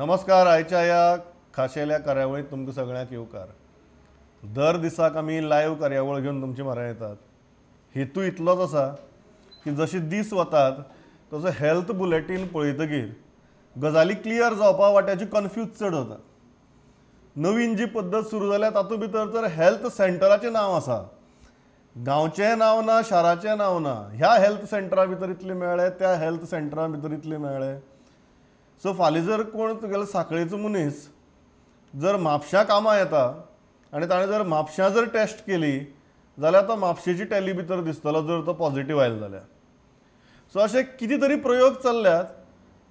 नमस्कार. आयच्या ह्या खाशेल्या कार्यावळीत तुमकां सगळ्यांक येवकार. दर दिसाक आमी लायव्ह कार्यावळ घेवन तुमचे म्हऱ्यांत येतात. हेतू इतलोच आसा की जशे दीस वतात तसो हेल्थ बुलेटीन पळयतगीर गजाली क्लियर जावपा वाट्याची कन्फ्यूज चड जाता. नवीन जी पद्दत सुरू जाल्या तातूंत भितर तर हेल्थ सेंटराचें नांव आसा, गांवचें नांव ना, शाराचें नांव ना. ह्या हेल्थ सेंटरा भितर इतले मेळ्ळे, त्या हेल्थ सेंटरा भितर इतले मेळ्ळे. सो फाल्यां जर कोण तुगेलो साखळेचो मनीस जर म्हापश्यां कामां येता आनी ताणें जर म्हापश्यां जर टेस्ट केली जाल्यार तो म्हापशेची टॅली भितर दिसतलो जर तो पॉझिटीव आयलो जाल्यार. सो अशे कितें तरी प्रयोग चल्ल्यात.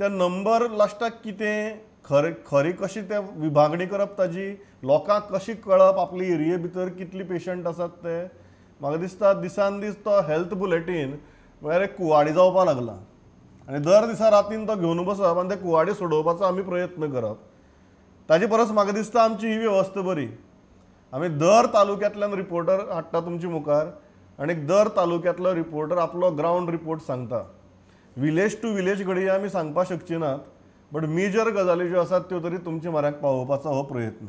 त्या नंबर लास्टाक कितें खरें खरी कशी ते विभागणी करप, ताजी लोकांक कशी कळप आपली एरिये भितर कितली पेशंट आसात ते. म्हाका दिसता दिसान दीस तो हेल्थ बुलेटीन म्हळ्यार एक कुवाडी जावपाक लागला आनी दर दिसा रातीन तो घेवन बसप आनी ते कुवाडी सोडोवपाचो आमी प्रयत्न करप. ताजे परस म्हाका दिसता आमची ही वेवस्था बरी. आमी दर तालुक्यांतल्यान रिपोर्टर हाडटा तुमचे मुखार आनी दर तालुक्यांतलो रिपोर्टर आपलो ग्रावंड रिपोर्ट सांगता. विलेज टू विलेज घडये आमी सांगपाक शकची नात, बट मेजर गजाली ज्यो आसात त्यो तरी तुमचे म्हऱ्यांत पावोवपाचो हो प्रयत्न.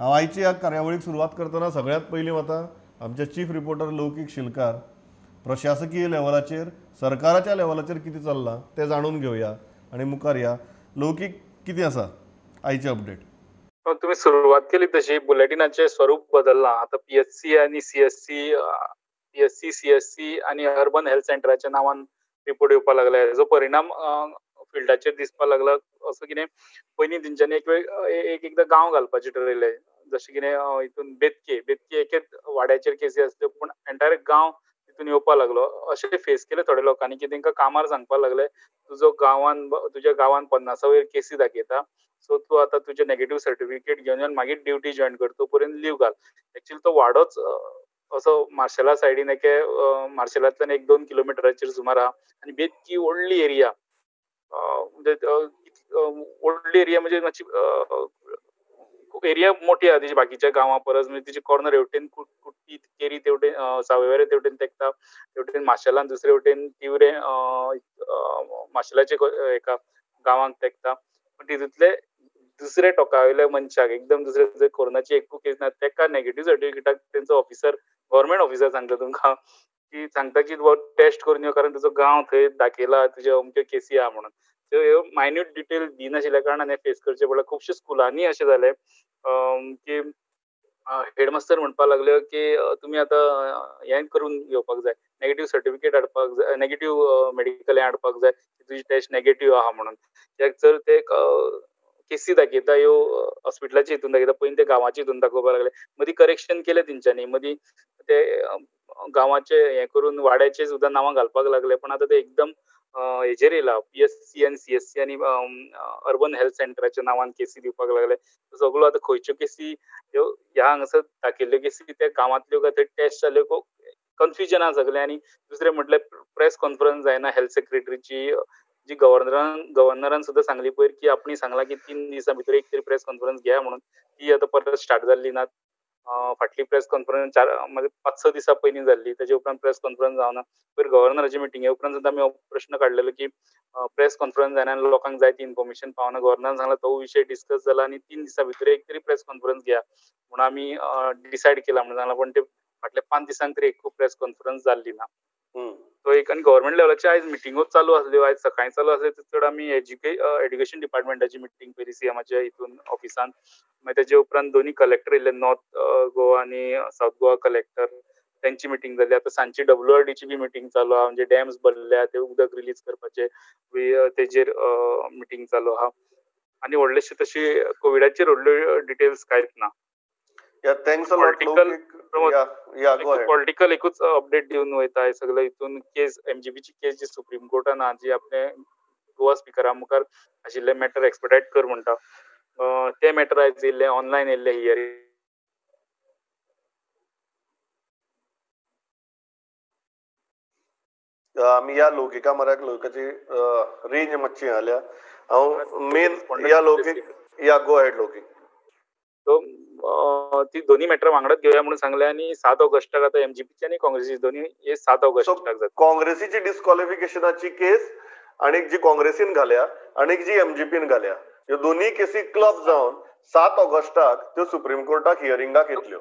हांव आयची ह्या कार्यावळीक सुरवात करतना सगळ्यांत पयलीं वता आमचे चीफ रिपोर्टर लौकीक शिलकार. प्रशासकीय लेवलाचेर, सरकाराच्या लेवलाचेर कितें चल्लां तें जाणून घेवया आनी मुखार या. लौकीक, कितें आसा आयचे अपडेट? तुमी सुरवात केली तशी बुलेटिनाचें स्वरूप बदल्लां. आतां पीएचसी आनी सीएससी, पीएचसी सीएससी आनी अर्बन हेल्थ सेंटराच्या नांवान रिपोर्ट येवपाक लागले. हेजो परिणाम फिल्डाचेर दिसपाक लागला. असो कितें पयलीं तेंच्यांनी एक वेळ एक एकदां गांव घालपाचें ठरयलें. जशें कितें हितून बेतके, बेतके एकेच वाड्याचेर केसी आसल्यो पूण एन्टायर गांव तितून येवपाक लागलो. अशें फेस केले थोड्या लोकांनी की तेंकां कामार सांगपाक लागले तुजो गांवान, तुज्या गांवान 50 वयर केसी दाखयता, सो तूं आतां तुजें नेगेटीव सर्टिफिकेट घेवन येवन मागीर ड्युटी जॉयन कर, तो पर्यंत लीव घाल. एक्चुअली तो वाडोच असो मार्शेला सायडीन एके मार्शेलांतल्यान 1-2 किलोमिटराचेर सुमार आहा आनी बेतकी व्हडली एरिया, म्हणजे व्हडली एरिया म्हणजे मातशी एरिया मोठी आहा तिची बाकीच्या गांवां परस. म्हणजे तिची कॉर्नर हेवटेन कुट्टी, केरी तेवटेन, सावयवेरें तेवटेन तेकता, तेवटेन मार्शेलान, दुसरे वटेन तिवरें मार्शेलाचे एका गांवांक तेकता. पण तितूंतले दुसरे टोका वयल्या मनशाक एकदम दुसरे जर कोरोनाची एकूय केस ना तेका नेगेटीव सर्टिफिकेटाक तेंचो ऑफिसर, गव्हर्मेंट ऑफिसर सांगता तुमकां की सांगता की टेस्ट करून यो कारण तुजो गांव थंय दाखयला तुजे अमक्यो केसी आहा म्हणून. सो ह्यो मायन्यूट डिटेल दिनाशिल्ल्या कारणान हें फेस करचें पडलें. खुबशे स्कुलांनी अशें जालें की हेडमास्टर म्हणपाक लागले की तुमी आतां हें करून घेवपाक जाय, नेगेटीव सर्टिफिकेट हाडपाक जाय, नेगेटीव मेडिकल हें हाडपाक जाय, तुजी टेस्ट नेगेटीव आहा म्हणून. कित्याक जर ते केसी दाखयता ह्यो हॉस्पिटलाचे हितून दाखयता, पयलीं ते गांवाचे हितून दाखोवपाक लागले. मदीं करेक्शन केलें तेंच्यांनी, मदीं ते गांवाचे हें करून वाड्याचे सुद्दां नांवां घालपाक लागले. पण आतां ते एकदम हेजेर येयला, पीएचसी आनी सीएससी आनी अर्बन हेल्थ सेंटराच्या नांवान केसी दिवपाक लागले. सगळ्यो आतां खंयच्यो केसी ह्यो ह्या हांगासर दाखयल्ल्यो केसी त्या गांवांतल्यो काय थंय टेस्ट जाल्यो, कन्फ्युजन आहा सगळें. आनी दुसरें म्हटल्यार प्रेस कॉन्फरन्स जायना हेल्थ सेक्रेटरीची, जी गव्हर्नरान सुद्दां सांगली पयर की आपणी सांगलां की 3 दिसां भितर एक तरी प्रेस कॉन्फरन्स घेया म्हणून, ती आतां परत स्टार्ट जाल्ली ना. फाटली प्रेस कॉन्फरन्स 4-5-6 दिसां पयलीं जाल्ली, तेजे उपरांत प्रेस कॉन्फरन्स जावना. पयर गव्हर्नराची मिटिंगे उपरांत सुद्दां आमी हो प्रश्न काडलेलो की प्रेस कॉन्फरन्स जायना आनी लोकांक जाय ती इन्फॉर्मेशन पावना. गव्हर्नरान सांगला तो विशय डिस्कस जाला आनी 3 दिसां भितर एक तरी प्रेस कॉन्फरन्स घेया म्हणून आमी डिसायड केला म्हणून सांगला. पण ते फाटल्या 5 दिसांक तरी एक प्रेस कॉन्फरन्स जाल्ली ना. तो एक. आनी गव्हर्मेंट लेवलाची आयज मिटिंगूच चालू आसल्यो, आयज सकाळीं चालू आसल्यो. चड आमी एड्युकेशन डिपार्टमेंटाची मिटींग पयली सीएमाच्या हितून ऑफिसान, मागीर तेजे उपरांत दोनी कलेक्टर येयल्ले, नॉर्थ गोवा आनी सावथ गोवा कलेक्टर, तेंची मिटींग जाली. आतां सांजची WRDची बी मिटींग चालू आहा, म्हणजे डॅम्स भरल्या ते उदक रिलीज करपाचे तेजेर मिटींग चालू आहा. आनी व्हडलेशे तशी कोविडाचेर व्हडल्यो डिटेल्स कांयच ना. पॉलिटिकल एकूच अपडेट दिवन वयता सगळे हितून. केस एमजीपीची केस जी सुप्रीम कोर्टान आहा, जी आपले गोवा स्पिकरा मुखार आशिल्ले मॅटर एक्सपेडायट कर म्हणटा, ते मॅटर आयज येयल्ले, ऑनलायन येयल्ले हियरींग. आमी ह्या लौकिका म्हऱ्याक लौकिकाची रेंज मातशी जाल्या. हांव मेन या लौकीक, या गो अहेड लौकीक. सो ती दोन्ही मॅटर वांगडाच घेवया म्हणून सांगले आनी 7 ऑगस्टाक आतां एमजीपीची आनी काँग्रेसीची दोन्ही हे 7 ऑगस्टाक जाता. काँग्रेसीची डिस्क्वॉलिफिकेशनाची केस आनी जी काँग्रेसीन घाल्या आनी जी एमजीपीन घाल्या, ह्यो दोन्ही केसी क्लब जावन 7 ऑगस्टाक त्यो सुप्रीम कोर्टाक हियरिंगाक येतल्यो.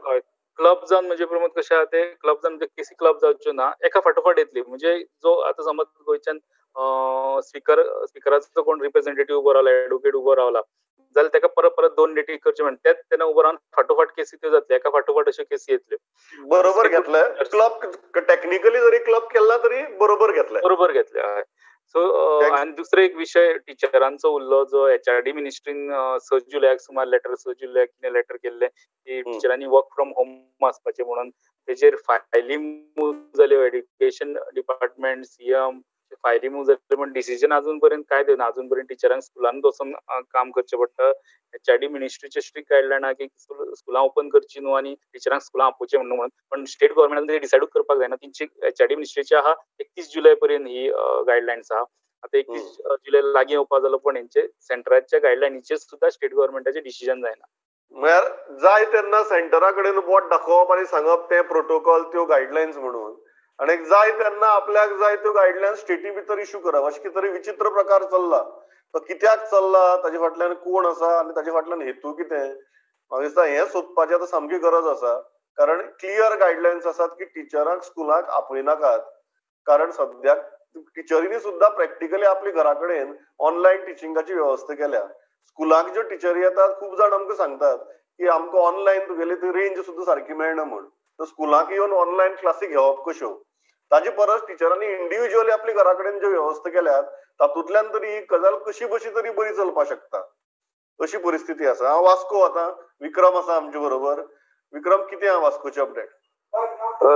क्लब जावन म्हणजे प्रमोद कशें आहा ते क्लब जावन म्हणजे केसी क्लब जावच्यो ना, एका फाटोफाट येतली. म्हणजे जो आतां समज गोंयच्यान स्पिकराचो कोण रिप्रेझेंटेटिव्ह उबो रावला, एडवोकेट उबो रावला जाल्यार ताका परत परत 2 डेटी करचे म्हणटा, तेच तेन्ना उबो रावन फाटोफाट केसी त्यो जातले, एका फाटोफाट अश्यो केसी येतल्यो. बरोबर घेतले, क्लब टॅक्निकली जरी क्लब केला तरी बरोबर घेतले, बरोबर घेतले. हय. सो आनी दुसरो एक विशय टिचरांचो उरलो, जो एचआरडी मिनिस्ट्रीन 6 जुलयाक सुमार लेटर, 6 जुलयाक कितें लेटर केल्लें की टिचरांनी वर्क फ्रॉम होम आसपाचें म्हणून. तेजेर फायली मूव जाल्यो, एड्युकेशन डिपार्टमेंट, सीएम फायली मूव जाल्यो, पण डिसिजन अजून पर्यंत काय दिवना. अजून पर्यंत टिचरांक स्कुलान वचून काम करचें पडटा. एचआरडी मिनिस्ट्रीचे स्ट्रिक्ट गायडलायन आहा की स्कुलां ओपन करची न्हू आनी टिचरांक स्कुलां आपोवचें म्हणून, पण स्टेट गव्हर्मेंटान ते डिसायडूच करपाक जायना. तेंची एचआरडी मिनिस्ट्रीची आहा 31 जुलय पर्यंत ही गायडलायन्स आहा. आतां 31 जुलय लागीं येवपा जालो, पण हेंचे सेंटराच्या गायडलायनीचेर सुद्दां स्टेट गव्हर्मेंटाचें डिसिजन जायना. म्हळ्यार जाय तेन्ना सेंटरा कडेन बोट दाखोवप आनी सांगप ते प्रोटोकॉल, त्यो गायडलायन्स म्हणून, आनी जाय तेन्ना आपल्याक जाय त्यो गायडलायन्स स्टेटी भितर इश्यू करप, अशें कितें तरी विचित्र प्रकार चल्ला. तो कित्याक चल्ला, ताजे फाटल्यान कोण आसा आनी ताजे फाटल्यान हेतू कितें, म्हाका दिसता हें सोदपाची आतां सामकी गरज आसा. कारण क्लियर गायडलायन्स आसात की टिचरांक स्कुलाक आपयनाकात, कारण सद्याक टिचरींनी सुद्दां प्रॅक्टिकली आपली घरा कडेन ऑनलायन टिचिंगाची वेवस्था केल्या. स्कुलाक ज्यो टिचरी येतात खूब जाण आमकां सांगतात की आमकां ऑनलायन तुगेली ती रेंज सुद्दां सारकी मेळना म्हूण, तर स्कुलाक येवन ऑनलायन क्लासी घेवप कश्यो, ताजे परस टिचरांनी इंडिव्हिज्युअली आपली घरा कडेन ज्यो वेवस्था केल्यात तातूंतल्यान तरी ही गजाल कशी बशी तरी बरी चलपाक शकता, अशी परिस्थिती आसा. हांव वास्को वता, विक्रम आसा आमचे बरोबर. विक्रम, कितें आहा वास्कोची अपडेट?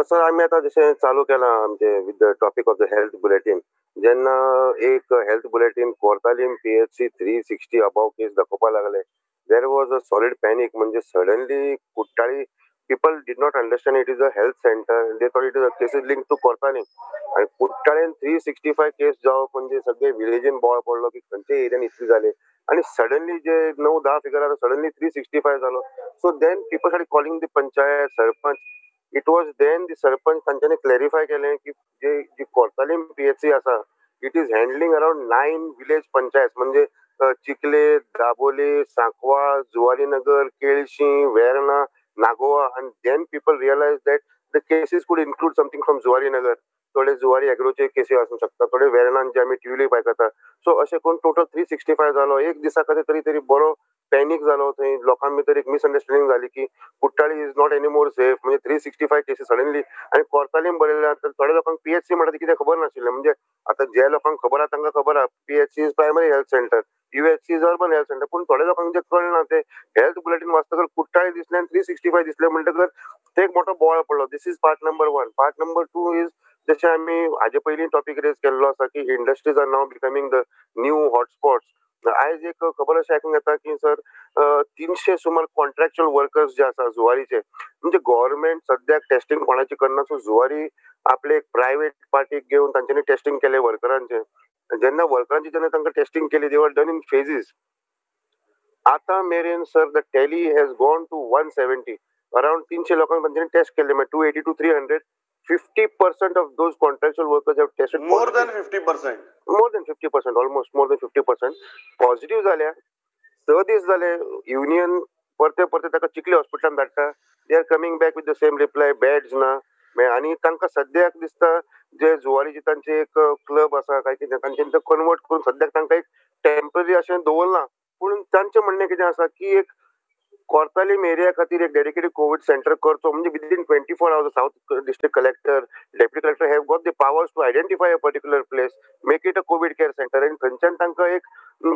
सर, आमी आतां जशें चालू केलां आमचें with the topic of the health bulletin, जेन्ना एक health bulletin Cortalim PHC 360 above case दाखोवपाक लागले, there was a solid panic. म्हणजे suddenly Cortalim people did not understand it is a health center, they thought it is a cases linked to Cortalim. आणि कुट्टाळेन 365 केस जावप म्हणजे सगळे विलेजीन बोवाळ पडलो की खंयचे एरियान इतले जाले, आनी सडनली जे 9-10 फिगर आसा सडनली 365 जालो. So then people start calling the panchayat, sarpanch. It was then the sarpanch तांच्यांनी क्लॅरिफाय केलें की जे जी कोर्तालीम पीएचसी आसा it is handling around 9 village panchayat, म्हणजे चिखले, दाबोली, सांकवाळ, जुवारीनगर, केळशी, Verna, Nagoa. And then people realized that the cases could include something from Zuarinagar. थोडे जुवारी एग्रोचे केसी आसूं शकता, थोडे वेर्णान जे आमी ट्युलीप आयकता. सो अशें करून टोटल 365 जालो. एक दिसा खातीर तरी तरी बरो पॅनीक जालो थंय, लोकां भितर एक मिसअंडरस्टँडींग जाली की Cortalim is not any more safe. म्हणजे 365 केसी सडनली, आनी कोर्तालीम बरयल्या तर थोड्या लोकांक पीएचसी म्हणटा कितें खबर नाशिल्लें. म्हणजे आतां जे लोकांक खबर आहा तांकां खबर आहा PHC is primary health centre, UHC is urban health centre, पूण थोड्या लोकांक जे कळना ते हेल्थ बुलेटीन वाचतकर कुट्टाळी दिसलें आनी 365 दिसलें म्हणटकर ते एक मोठो बोवाळ पडलो. This is part number 1. Part number 2 is जशें आमी हाजे पयलीं टॉपीक रेज केल्लो आसा की industries are now becoming the new hotspots. आयज एक खबर अशें आयकूंक येता की सर 300 सुमार कॉन्ट्रॅक्च्युअल वर्कर्स जे आसा जुवारीचे, म्हणजे गव्हर्मेंट सद्याक टेस्टिंग कोणाची करना, सो जुवारी आपले एक प्रायवेट पार्टीक घेवन तांच्यांनी टेस्टिंग केलें वर्करांचें. जेन्ना वर्करांची जेन्ना तांकां टेस्टिंग केली, they were done in phases. आतां मेरेन sir the tally has gone to 170, around 300 लोकांक तांच्यांनी टेस्ट केल्ले, म्हणजे 280 to 300. 50% of those contractual workers have tested more than 50%. More than 50%, almost more than 50% positive जाल्या. 6 दीस जाले युनियन परते परते ताका चिखली हॉस्पिटलान धाडटा, they are coming back with the same reply, beds ना. आनी तांकां सद्याक दिसता जे जुवारीचे तांचे एक क्लब आसा काय कितें तांच्यांनी ते कन्वर्ट करून सद्याक तांकां एक टेम्पररी अशें दवरलां. पूण तांचें म्हणणें कितें आसा की एक कोर्तालीम एरिया खातीर एक डेडिकेटेड कोवीड सेंटर करचो, म्हणजे within 24 hours south district collector, deputy collector have got the powers to identify a particular place, make it a COVID care centre, आनी थंयच्यान तांकां एक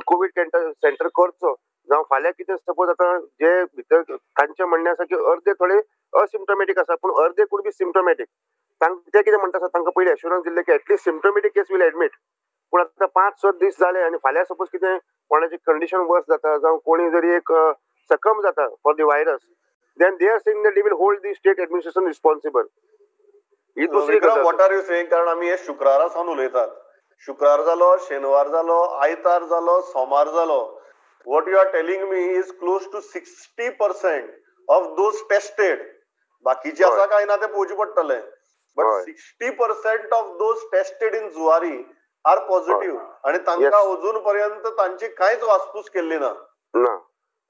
कोवीड सेंटर करचो. जावं फाल्यां कितें सपोज आतां जे भितर तांचें म्हणणें आसा की अर्दे थोडे असिम्टोमॅटीक आसा, पूण अर्दे could be symptomatic. ते कितें म्हणटा आसा, तांकां पयलीं एश्युरन्स दिल्लें की at least symptomatic case will admit. पूण आतां 5-6 दीस जाले आनी फाल्यां सपोज कितें कोणाची कंडिशन वर्स जाता, जावं कोणी जरी एक succumb जाता for the virus, then they are saying that they will hold the state administration responsible. ही दुसरी गजाल. What are you saying? कारण आमी हे शुक्रारा सावन उलयतात. शुक्रार जालो, शेनवार जालो, आयतार जालो, सोमार जालो. What you are telling me is close to 60% of those tested. बाकीचे आसा काय ना ते पळोवचें पडटलें, but 60% of those tested in Zuari are positive, आनी तांकां अजून पर्यंत तांची कांयच वासपूस केल्ली ना. ना.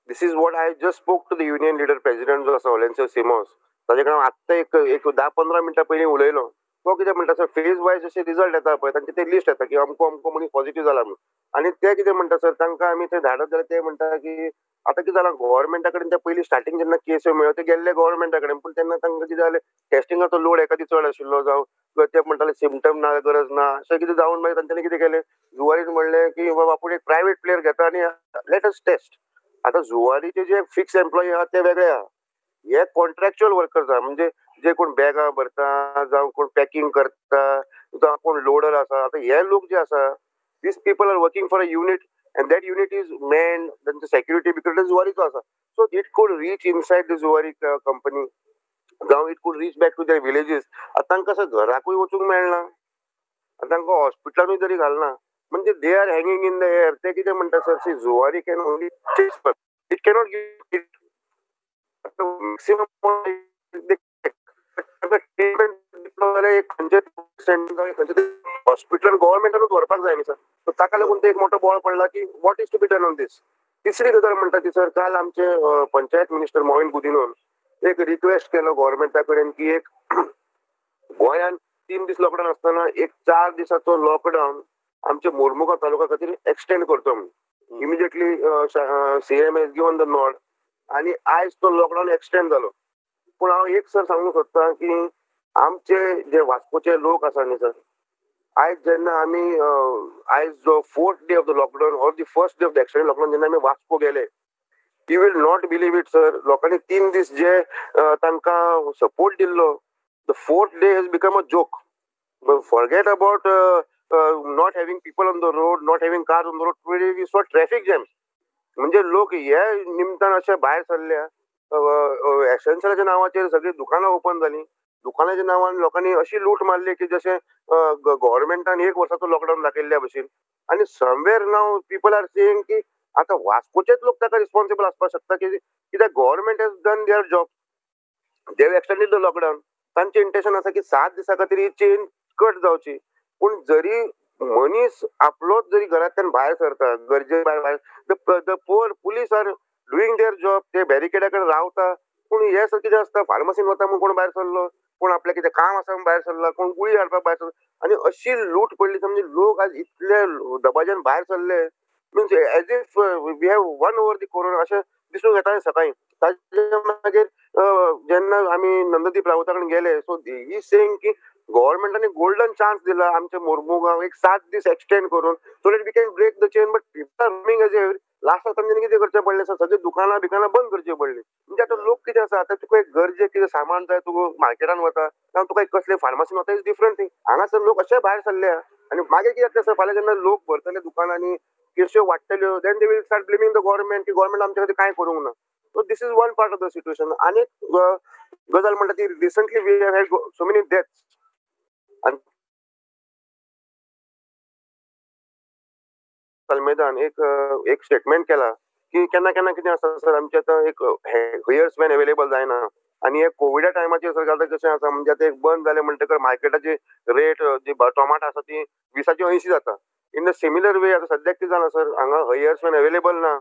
This is what I just spoke to the union leader president जो आसा ओलेन्सियो सिमोस, ताजे कडेन आत्तां एक एक 10-15 मिनटां पयलीं उलयलो. तो कितें म्हणटा सर, फेज वायज जशे रिजल्ट येता पळय तांचे ते लिस्ट येता की अमको अमको मनीस पॉझिटिव्ह जाला म्हणून. आनी ते कितें म्हणटा सर, तांकां आमी थंय धाडत जाल्यार ते म्हणटा की आतां कितें जालां, गव्हर्मेंटा कडेन ते पयलीं स्टार्टींग जेन्ना केस मेळ्ळ्यो ते गेल्ले गव्हर्मेंटा कडेन, पूण तेन्ना तांकां कितें जालें, टेस्टिंगाचो लोड एकादी चड आशिल्लो जावं ते म्हणटाले सिमटम ना, गरज ना, अशें कितें जावन मागीर तांच्यांनी कितें केलें, जुवारीन म्हणलें की बाबा आपूण एक प्रायवेट प्लेयर घेता आनी let us test. आतां जुवारीचे जे फिक्स एम्प्लॉई आहा ते वेगळे आहा, हे कॉन्ट्रॅक्च्युअल वर्कर्स आहा, म्हणजे जे कोण बॅगां भरता जावं कोण पॅकिंग करता जावं कोण लोडर आसा. आतां हे लोक जे आसा, these people are working for a unit and that unit is man, तांचे सेक्युरिटी बिक्युरिटी जुवारीचो आसा. So it could reach inside the Zuari company जावं it could reach back to their villages. आतां तांकां असं घराकूय वचूंक मेळना, आतां तांकां हॉस्पिटलानूय तरी घालना, म्हणजे they are hanging in the air. ते कितें म्हणटा sir, see Zuari can only it cannot give it maximum treatment दितलो जाल्यार एक खंयचे खंयचे हॉस्पिटलान गव्हर्मेंटानूच व्हरपाक जाय न्ही सर. सो ताका लागून ते एक मोठो बोवाळ पडला की what is to be done on this. तिसरी गजाल म्हणटा ती सर, काल आमचे पंचायत मिनिस्टर मॉविन गुदिनोन एक रिक्वेस्ट केलो गव्हर्मेंटा कडेन की एक गोंयान 3 दीस लॉकडावन आसतना एक 4 दिसाचो लॉकडावन आमच्या मोर्मुगांव तालुका खातीर एक्सटेंड करचो म्हणून. Immediately CM has given the nod आनी आयज तो लॉकडावन एक्सटेंड जालो. पूण हांव एक सर सांगूंक सोदतां की आमचे जे वास्कोचे लोक आसा न्ही सर, आयज जेन्ना आमी आयज जो 4th day of the lockdown or the 1st day of the extended lockdown जेन्ना आमी वास्को गेले, you will not believe it sir, लोकांनी 3 दीस जे तांकां सपोर्ट दिल्लो, the 4th day has become a joke. Forget about not having people on the road, not having cars on the road. Today we saw traffic jams. म्हणजे लोक हे निमतान अशे भायर सरल्या, एसेन्शियलाच्या नांवाचेर सगळीं दुकानां ओपन जालीं, दुकानाच्या नांवान लोकांनी अशी लूट मारली की जशें गव्हर्मेंटान 1 वर्साचो लॉकडावन दाखयल्ल्या भशेन. आनी somewhere now people are saying की आतां वास्कोचेच लोक ताका रिस्पॉन्सिबल आसपाक शकता की कित्याक government has done their job, they have extended the lockdown. तांचें इंटेन्शन आसा की 7 दिसां खातीर ही चेन कट जावची. पूण जरी मनीस आपलोच जरी घरांतल्यान भायर सरता, गरजे भायर, the poor police are doing their job, ते बॅरिकेडा कडेन रावता. पूण हे सर कितें आसता, फार्मासीन वता म्हूण कोण भायर सरलो, कोण आपलें कितें काम आसा म्हूण भायर सरला, कोण गुळी हाडपाक भायर सरलो, आनी अशी लूट पडली. म्हणजे लोक आज इतले दबाज्यान भायर सरले, means as if we have won over the corona अशें दिसूंक येता सकाळीं. ताजे मागीर जेन्ना आमी नंददीप राऊता कडेन गेले, सो he saying की गव्हर्मेंटान गोल्डन चान्स दिला आमच्या मोर्मुगांव एक 7 दीस एक्सटेंड करून, so that we can break the chain. But people are roaming as every लास्टाक तांच्यांनी कितें करचें पडलें सर, सगळीं दुकानां बिकानां बंद करचीं पडलीं. म्हणजे आतां लोक कितें आसा, आतां तुका एक गरजेक कितें सामान जाय, तुका मार्केटान वता जावं तुका एक कसलें फार्मासीन वता, is different thing. हांगासर लोक अशे भायर सरले आनी मागीर कितें जातलें सर, फाल्यां जेन्ना लोक भरतले दुकानांनी, केश्यो वाडटल्यो, then they will start blaming the government की गव्हर्मेंट आमच्या खातीर कांय करूंक ना. So this is one part of the situation. आनी एक गजाल म्हणटा ती recently we have had so many deaths. आनी आल्मेदान एक एक स्टेटमेंट केला की केन्ना केन्ना कितें आसता सर, आमचे आतां एक हयर्स वॅन अवेलेबल जायना आनी हे कोविडा टायमाचेर सर आतां कशें आसा, म्हणजे आतां एक बंद जालें म्हणटकर मार्केटाची रेट जी टोमाटो आसा ती 20ची 80 जाता. इन the similar वे आतां सद्याक कितें जालां सर, हांगा हयर्स वॅन अवेलेबल ना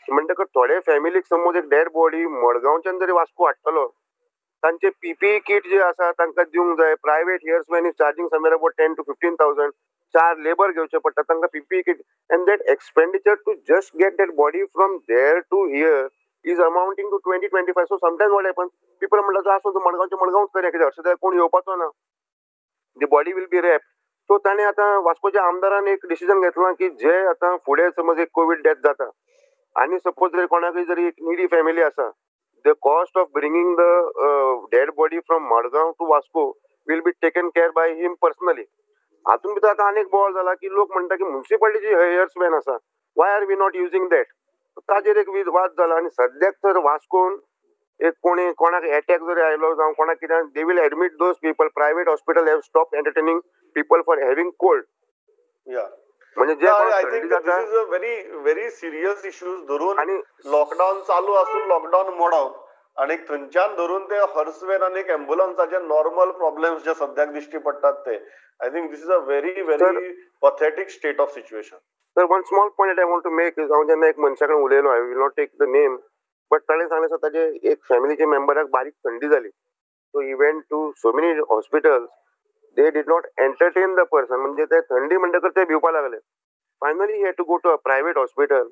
म्हणटकर थोडे फॅमिलीक समज एक डेड बॉडी मडगांवच्यान जरी वास्को हाडटलो, तांचे पीपीई किट जे आसा तांकां दिवंक जाय. Private hearse van is charging somewhere about 10 to 15,000, 4 labour घेवचे पडटा तांकां PPE kit, and that expenditure to just get that body from there to here is amounting to 20-25. So sometimes what happens, people म्हणटा आसूं तूं मडगांवचे मडगांवच करया, कित्याक हर्षदा कोण येवपाचो ना, the body will be wrap. So ताणें आतां वास्कोच्या आमदारान एक डिसिजन घेतलां की जे आतां फुडें समज एक कोवीड डेथ जाता आनी सपोज जरी कोणाकय जरी एक निडी फॅमिली आसा, the cost of bringing the dead body from Madgaon to Vasco will be taken care by him personally. हातूंत भितर आतां आनीक बोवाळ जाला की लोक म्हणटा की मुन्सिपालिटीची हयर्स वॅन आसा, why are we not using that. ताजेर एक वाद जाला आनी सद्याक तर वास्कोन एक कोणी कोणाक एटॅक जरी आयलो जावं कोणाक कितें, they will admit those people. Private hospital have stop entertaining people for having cold. म्हणजे जे I think this is a very very serious issues धरून आनी लॉकडावन चालू आसून लॉकडावन मोडप आनी थंयच्यान धरून ते हर्सवेन आनी एम्बुलन्साचे नॉर्मल प्रॉब्लेम्स जे सद्याक दिश्टी पडटात ते, I think this is a very very pathetic state of situation. Sir, one small point I want to make is, हांव जेन्ना एक मनशा कडेन उलयलो, I will not take the name, but ताणें सांगलें सर ताजे एक फॅमिलीच्या मेंबराक बारीक थंडी जाली. So he went to so many hospitals, they did not entertain the person. म्हणजे ते थंडी म्हणटकर ते भिवपा लागले. Finally he had to go to a private hospital.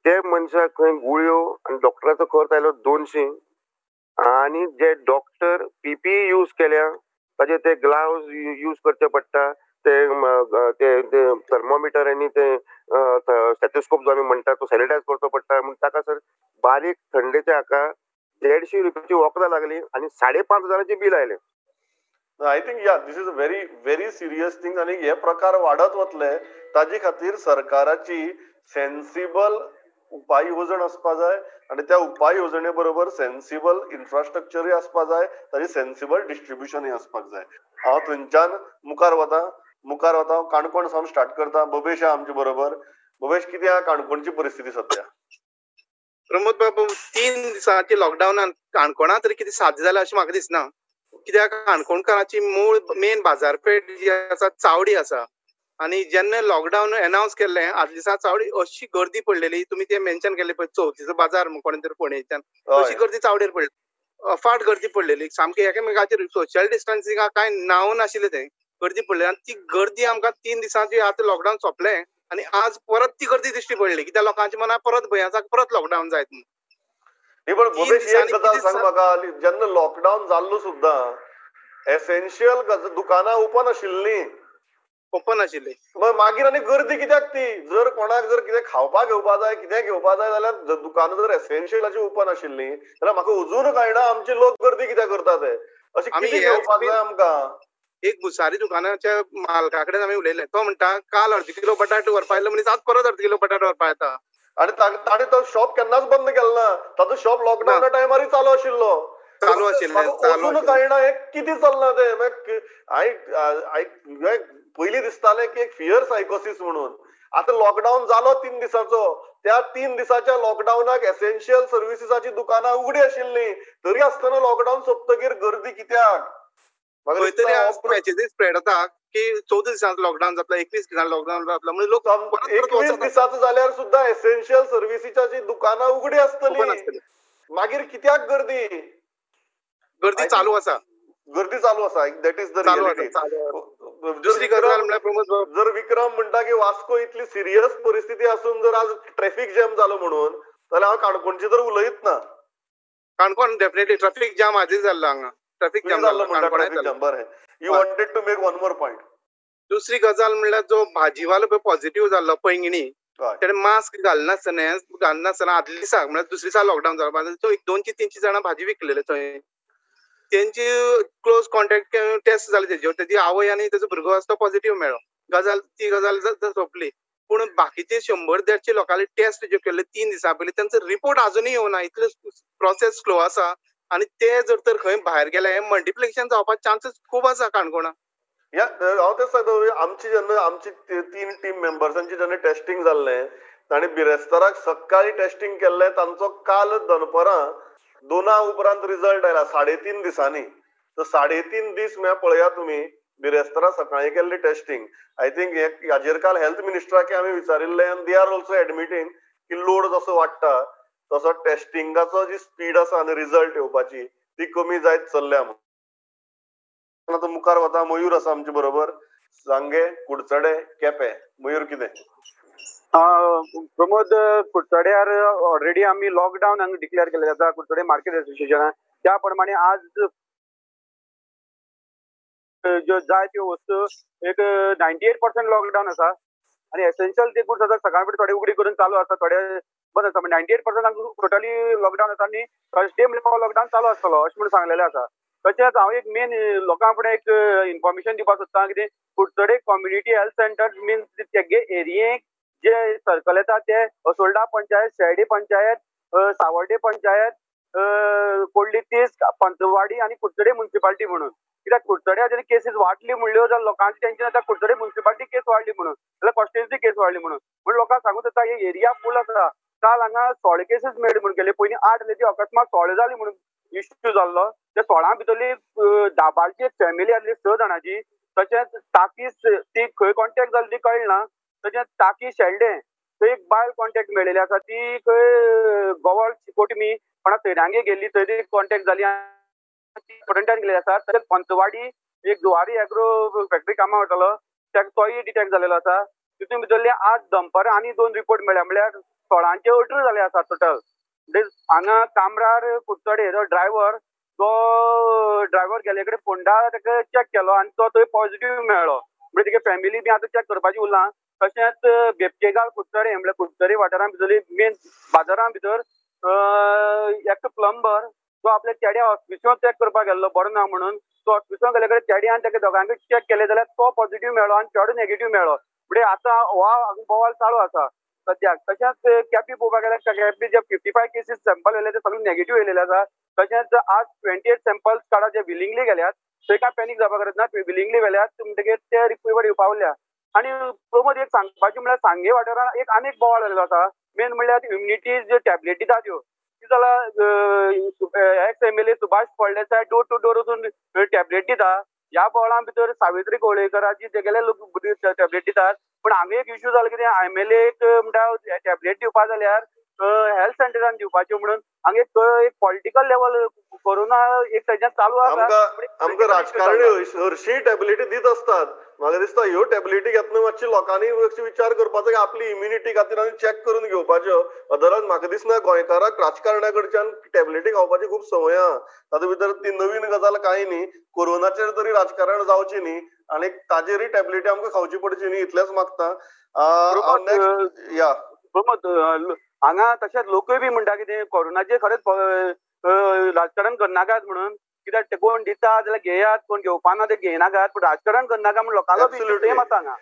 ते मनशाक खंय गुळयो आनी डॉक्टराचो खर्च आयलो 200, आनी जे डॉक्टर पीपीई यूज केल्या ताजे ते ग्लावज यूज करचे पडटा, ते ते थर्मोमिटर आनी ते स्टेथोस्कोप जो आमी म्हणटा तो सॅनिटायज करचो पडटा. म्हण ताका सर बारीक थंडेच्या हाका 150 रुपयाची वखदां लागली आनी 5,500 बील आयलें. I think yeah, this is a very very serious thing आनी हे प्रकार वाडत वतले. ताजे खातीर सरकाराची सेन्सिबल उपाय येवजण आसपा जाय आनी त्या उपाय येवजणे बरोबर सेन्सिबल इन्फ्रास्ट्रक्चरूय आसपा जाय, ताजी सेन्सिबल डिस्ट्रिब्युशनूय आसपाक जाय. हांव थंयच्यान मुखार वता, काणकोण सावन स्टार्ट करता. बबेश आहा आमचे बरोबर. बबेश, कितें आहा काणकोणची परिस्थिती सध्या? प्रमोद बाबू, 3 दिसांची लॉकडावनान काणकोणांत तरी कितें साध्य जालें अशें म्हाका दिसना. कित्याक काणकोणकाराची मूळ मेन बाजारपेठ जी आसा चावडी आसा, आनी जेन्ना लॉकडावन एनावन्स केल्लें आदल्या दिसा चावडी अशी गर्दी पडलेली, तुमी ते मेन्शन केल्ले पळय चवथीचो बाजार कोणे तरी फोंडेच्यान, अशी गर्दी चावडेर पडली, अफाट गर्दी पडलेली सामकी एकामेकाचेर, सोशल डिस्टन्सिंगाक कांय नांव नाशिल्लें, तें गर्दी पडली. आनी ती गर्दी आमकां 3 दिसांची आतां लॉकडावन सोंपलें आनी आज परत ती गर्दी दिश्टी पडली. कित्याक लोकांच्या मनात परत भंय आसा परत लॉकडावन जायत म्हणून. पण भोपेश, एक गजाल सांग म्हाका, जेन्ना लॉकडावन जाल्लो सुद्दां एसेन्शियल दुकानां ओपन आशिल्लीं, ओपन आशिल्ली, मागीर आनी गर्दी कित्याक ती? जर कोणाक जर कितें खावपाक घेवपा जाय, कितें घेवपा जाय जाल्यार दुकानां जर एसेन्शियलाची ओपन आशिल्लीं जाल्यार म्हाका अजून कळना आमचे लोक गर्दी कित्याक करता ते. अशें कितें घेवपाक जाय आमकां? एक भुसारी दुकानाच्या मालका कडेन आमी उलयले, तो म्हणटा काल अर्द किलो बटाट व्हरपा आयलो मनीस आज परत अर्द किलो बटाट व्हरपा येता. आनी ताणें तो शॉप केन्नाच बंद केलो ना, ताचो शॉप लॉकडावना टायमारूय चालू आशिल्लो, चालू आशिल्लें. अजून कळना हें कितें चल्लां तें. पयलीं दिसतालें की एक फियर सायकोसिस म्हणून, आतां लॉकडावन जालो 3 दिसांचो, त्या 3 दिसाच्या लॉकडावनाक एसेन्शियल सर्विसीसाची दुकानां उगडी आशिल्लीं, तरी आसतना लॉकडावन सोंपतकीर गर्दी कित्याक? खंय तरी स्प्रेड जाता की 14 दिसांचो लॉकडावन जातलो, 21 दिसांचो लॉकडावन जातलो, म्हणजे लोक 21 दिसाचो जाल्यार सुद्दां एसेन्शियल सर्विसीची दुकानां उगडी आसतली, मागीर कित्याक गर्दी? गर्दी चालू आसा, गर्दी चालू आसा. That is the reality. दुसरी गजाल म्हणल्यार प्रमोद, जर विक्रम म्हणटा की वास्को इतली सिरियस परिस्थिती आसून जर आज ट्रॅफिक जॅम जालो म्हणून, जाल्यार हांव काणकोणची तर उलयत ना. काणकोण डेफिनेटली ट्रॅफिक जॅम आदीं जाल्लो हांगा, ट्रॅफिक जॅम जाल्लो काणकोणांत. बरें, you wanted to make one more point. दुसरी गजाल म्हणल्यार जो भाजीवालो पळय पॉझिटिव्ह जाल्लो पैंगिणी, तेणें मास्क घालनासतना आदल्या दिसाक म्हणल्यार दुसरे दिसा लॉकडावन जालो, तो एक 200-300 जाणां भाजी विकलेले थंय, तेंची क्लोज कॉन्टॅक्ट टेस्ट जाले तेजेर, तेजी आवय आनी तेजो भुरगो आसा तो पॉझिटिव्ह मेळ्ळो. गजाल ती गजाल सोंपली. पूण बाकीचे 100-150 लोकांले टेस्ट ज्यो केल्ले 3 दिसां पयलीं तेंचो रिपोर्ट आजुनूय येवना, इतले प्रोसेस स्लो आसा. आनी ते जर तर खंय भायर गेले हे मल्टिप्लिकेशन जावपाचे चान्सीस खूब आसा काणकोणा. या हांव तें सांगता, आमची जेन्ना आमची 3 टीम मेंबर्सांची जेन्ना टेस्टिंग जाल्लें, तांणी बिरेस्ताराक सकाळीं टेस्टिंग केल्लें, तांचो काल दनपरां 2 उपरांत रिजल्ट आयला, 3.5 दिसांनी. तर 3.5 दीस म्हळ्यार पळया तुमी, बिरेस्तारा सकाळीं केल्ली टेस्टिंग. I think हाजेर काल हेल्थ मिनिस्टराक आमी विचारिल्लें आनी they are also admitting की लोड जसो वाडटा तसो टेस्टिंगाचो जी स्पीड आसा आनी रिजल्ट येवपाची ती कमी जायत चल्ल्या. आतां मुखार वता, मयूर आसा आमचे बरोबर, सांगे, कुडचडे, केपें. मयूर, कितें? प्रमोद, कुडचड्यार ऑलरेडी आमी लॉकडावन हांगा डिक्लेअर केल्लें आसा कुडचडे मार्केट एसोसिएशनान. त्या प्रमाणे आज ज्यो जाय त्यो वस्तू एक 98% लॉकडावन आसा आनी एसेन्शियल जे गुड्स आसा सकाळ फुडें थोडे उगडी करून चालू आसा, थोडे बंद आसा. 98% आमकां टोटली लॉकडावन आसा आनी थर्सडे म्हणल्यार लॉकडावन चालू आसतलो अशें म्हणून सांगलेलें आसा. तशेंच हांव एक मेन लोकां फुडें एक इन्फॉर्मेशन दिवपाक सोदता कितें Curchorem community health centre means तेगे एरियेक जे सर्कल येता ते असोल्डा पंचायत, शेर्डी पंचायत, सावर्डे पंचायत, कोडली तीस, पंचवाडी आनी कुडचडे म्युनिसिपालिटी म्हणून. कित्याक कुडचड्या जर केसीस वाडली म्हणल्यो जाल्यार लोकांची टेन्शन येता, कुडचडे म्युनिसिपालिटी केस वाडली म्हणून, जाल्यार कॉन्स्टिट्युएन्सी केस वाडली म्हणून. म्हणून लोकांक सांगूंक सोदता ही एरिया फूल आसा. काल हांगा 16 केसीस मेळ्ळी म्हणून गेले, पयलीं 8 जाली ती अकस्मात 16 जाली म्हणून इश्यू जाल्लो. त्या 16 भितरली दाबाळची एक फॅमिली आसली 6 जाणांची, तशेंच ताकीस ती खंय कॉन्टेक्ट जाली ती कळना. तशेंच टाकी शेल्डें थंय एक बायल कॉन्टेक्ट मेळिल्ली आसा, ती खंय गोवाळ चिकोटमी पण थंयरांगे गेल्ली, थंय ती कॉन्टेक्ट जाली आनी क्वॉरंटायन गेल्ली आसा. तशेंच पंचवाडी एक जुवारी एग्रो फॅक्टरी कामां वतालो ताका तोय डिटेक्ट जालेलो आसा. तितून भितरले आज दनपारां आनी 2 रिपोर्ट मेळ्ळ्या, म्हळ्यार 16चे 18 जाले आसा टोटल. म्हणजे हांगा कामरार कुडचडे जो ड्रायव्हर, तो ड्रायव्हर गेले कडेन फोंडा ताका चॅक केलो आनी तो थंय पॉझिटिव्ह मेळ्ळो. म्हणजे तेगे फॅमिली बी आतां चॅक करपाची उरलां. तशेंच बेबकेगाळ कुडचडे म्हळ्यार कुडचडे वाठारां भितरली मेन बाजारां भितर एकटो प्लंबर तो आपल्या चेड्या हॉस्पिटलान चॅक करपाक गेल्लो बरो ना म्हणून, तो हॉस्पिटलान गेले कडेन चेड्यान ताका दोगांकय चॅक केले जाल्यार तो पॉझिटिव्ह मेळ्ळो आनी चेडो नेगेटिव्ह मेळ्ळो. म्हणजे आतां हो बोवाळ चालू आसा सद्याक. तशेंच केपी पळोवपाक गेल्यार केपी जे 55 केसीस सॅम्पल येयले ते सगळे नेगेटिव्ह येयलेले आसा. तशेंच आज 28 सॅम्पल्स काडा जे विलिंगली गेल्यात, थंय कांय पॅनीक जावपाक गरज ना, विलिंगली गेल्यात म्हणटकीर ते रिपोर्ट येवपा उरल्या. आनी प्रमोद एक सांगपाचें म्हळ्यार सांगे वाठारांत एक आनीक बोवाळ जाल्लो आसा. मेन म्हणल्यार इम्युनिटी ज्यो टॅबलेटी दिता त्यो ती जाल्यार ex MLA Subhash Phaldesai door to door वचून टॅबलेट दिता. ह्या बोवाळां भितर सावित्री कोळेकराची तेगेले लोक टॅबलेट दितात, पूण हांगा एक इश्यू जालो कितें, एम एल एक म्हणटा टॅबलेट दिवपा जाल्यार हेल्थ सेंटरान दिवपाच्यो म्हणून हांगा एक पॉलिटिकल लेवल कोरोना एक थंयच्यान चालू आसा. आमकां राजकारणी हरशीं टॅबलेटी दीत आसतात. म्हाका दिसता ह्यो टॅबलेटी घेतना मातशी लोकांनी विचार करपाचो की आपली इम्युनिटी खातीर आनी चॅक करून घेवपाच्यो. अदरवायज म्हाका दिसना गोंयकाराक राजकारण्या कडच्यान टॅबलेटी खावपाची खूब संवय आहा. तातूंत भितर ती नवीन गजाल कांय न्ही. कोरोनाचेर तरी राजकारण जावचें न्ही आनी ताजेरय टॅबलेटी आमकां खावची पडची न्ही इतलेंच मागता. नेक्स्ट या प्रमोद, हांगा तशेंच लोकूय बी म्हणटा कितें कोरोनाचेर खरेंच राजकारण करनाकात म्हणून, कित्याक कोण दिता जाल्यार घेयात, कोण घेवपाना ते घेयनाकात, पूण राजकारण करनाका म्हूण लोकांलो बी सेम आसा हांगा.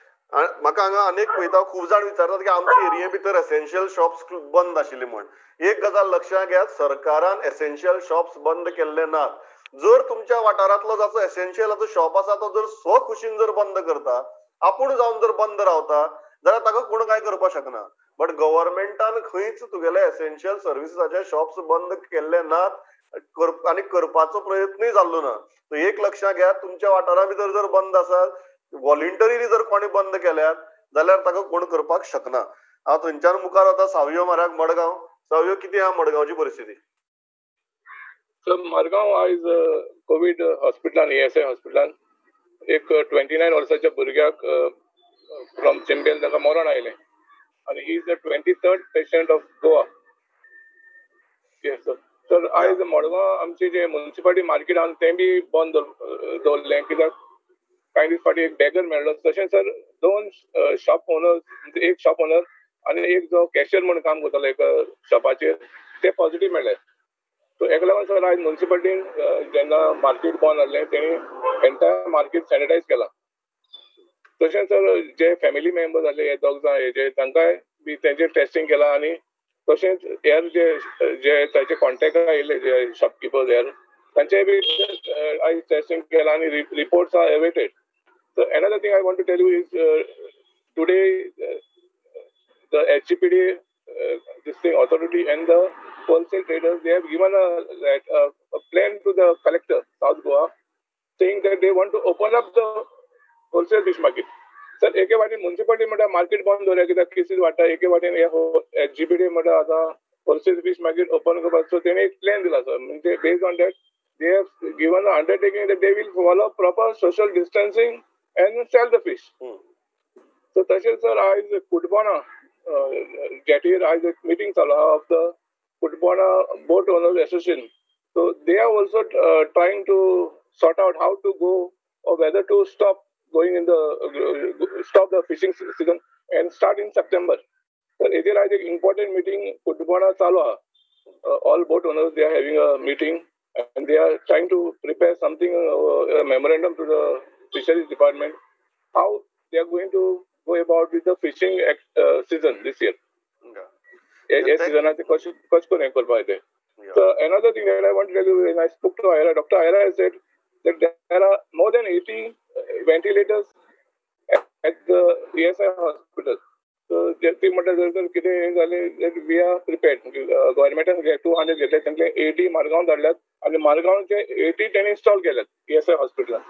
म्हाका हांगा अनेक पळयता खूब जाण विचारतात की आमच्या एरिये भितर एसेन्शियल शॉप्स बंद आशिल्ले म्हण. एक गजाल लक्षांत घेयात, सरकारान एसेन्शियल शॉप्स बंद केल्ले नात. जर तुमच्या वाठारांतलो जाचो एसेन्शियलाचो शॉप आसा तो जर स्वखुशीन जर बंद करता, आपूण जावन जर बंद रावता जाल्यार ताका कोण कांय करपाक शकना. बट गव्हर्मेंटान खंयच तुगेले एसेन्शियल सर्विसीसाचे शॉप्स बंद केल्ले नात आनी करपाचो प्रयत्नूय जाल्लो ना. सो एक लक्षांत घेयात, तुमच्या वाठारा भितर जर बंद आसा, वॉलंटरीली जर कोणी बंद केल्यात जाल्यार ताका कोण करपाक शकना. हांव थंयच्यान मुखार वता सावयो म्हऱ्याक मडगांव. सावयो, कितें आहा मडगांवची परिस्थिती? सर मडगांव आयज कोवीड हॉस्पिटलान, ESI हॉस्पिटलान एक 29 वर्साच्या भुरग्याक फ्रॉम चिंबेल ताका मरण आयलें आनी he is the 23rd patient of Goa. Yes sir. Sir आयज मडगांव आमचे जे म्युनिसिपालिटी मार्केट आहा तें बी बंद दवरलें, कित्याक कांय दीस फाटीं एक बेगर मेळ्ळो. तशें सर 2 शॉप ओनर, एक शॉप ओनर आनी एक जो कॅशियर म्हणून काम करतालो एका शॉपाचेर, ते पॉझिटिव्ह मेळ्ळे. सो हेका लागून सर आयज म्युनिसिपालिटीन जेन्ना मार्केट बंद आहलें तेणी एंटायर मार्केट सॅनिटायज केलां. तशेंच सर जे फॅमिली मेंबर जाले हे दोग जाण हेजे तांकांय बी तेंचेर टेस्टिंग केलां आनी तशेंच हेर जे जे ताचे कॉन्टेक्ट आयिल्ले जे शॉपकिपर्स हेर तांचे बी आयज टेस्टिंग केलां आनी reports are awaited. So another thing I want to tell you is today the SGPD this thing authority and the wholesale traders, they have given a plan to the collector South Goa saying that they want to open up the wholesale fish market. Sir एके वाटेन municipality म्हणटा market बंद दवरया कित्याक cases वाडटा, एके वाटेन SGPD म्हणटा आतां होलसेल फीश मार्केट ओपन करपाक. सो तेणी एक प्लॅन दिला सर, म्हणजे based on that they have given a undertaking that they will follow proper social distancing and sell the fish. So तशेंच सर आयज कुटबोणा जेटीर आयज एक मिटींग चालू आहा of the Cutbona boat owners association. So they are also trying to sort out how to go or whether to stop going in the stop the fishing season and start in September. So हेजेर आयज एक important meeting कुटबोणा चालू आहा. All boat owners they are having a meeting and they are trying to prepare something, a memorandum to the fisheries department, how they are going to go about with the fishing season this year. Hey season कशें करून हें करपाक तें. So another thing that I want to tell you, when I spoke to Ira, Dr. Ira said that there are more than 80 ventilators at the ESI hospital. So ती म्हणटा जर तर कितें हें जालें we are prepared. गव्हर्मेंटान 200 घेतले, तांचे 80 मारगांव धाडल्यात आनी मारगांवचे 80 तेणी इन्स्टॉल केल्यात ESI हॉस्पिटलान.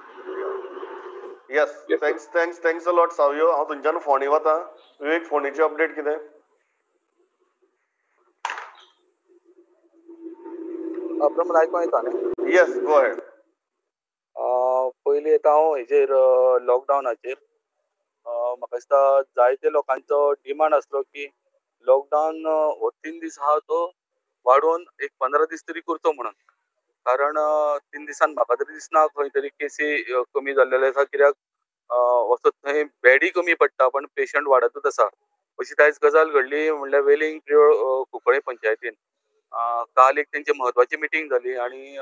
Yes, thanks thanks thanks a lot Savio. हांव थंयच्यान फोंडे वता. विवेक, फोंडेची अपडेट कितें? प्रमोद, आयकोंक येता न्ही? Yes, go ahead. पयलीं येता हांव हेजेर लॉकडावनाचेर. म्हाका दिसता जायते लोकांचो डिमांड आसलो की लॉकडावन हो 3 दीस आहा तो वाडोवन एक 15 दीस तरी करचो म्हणून. कारण 3 दिसान म्हाका तरी दिसना खंय तरी केसी कमी जाल्लेले आसा, कित्याक वचत थंय बेडय कमी पडटा पण पेशंट वाडतच आसा. अशी आयज गजाल घडली म्हणल्यार वेलिंग प्रियोळ कुंकळे पंचायतीन काल एक तेंची म्हत्वाची मिटींग जाली आनी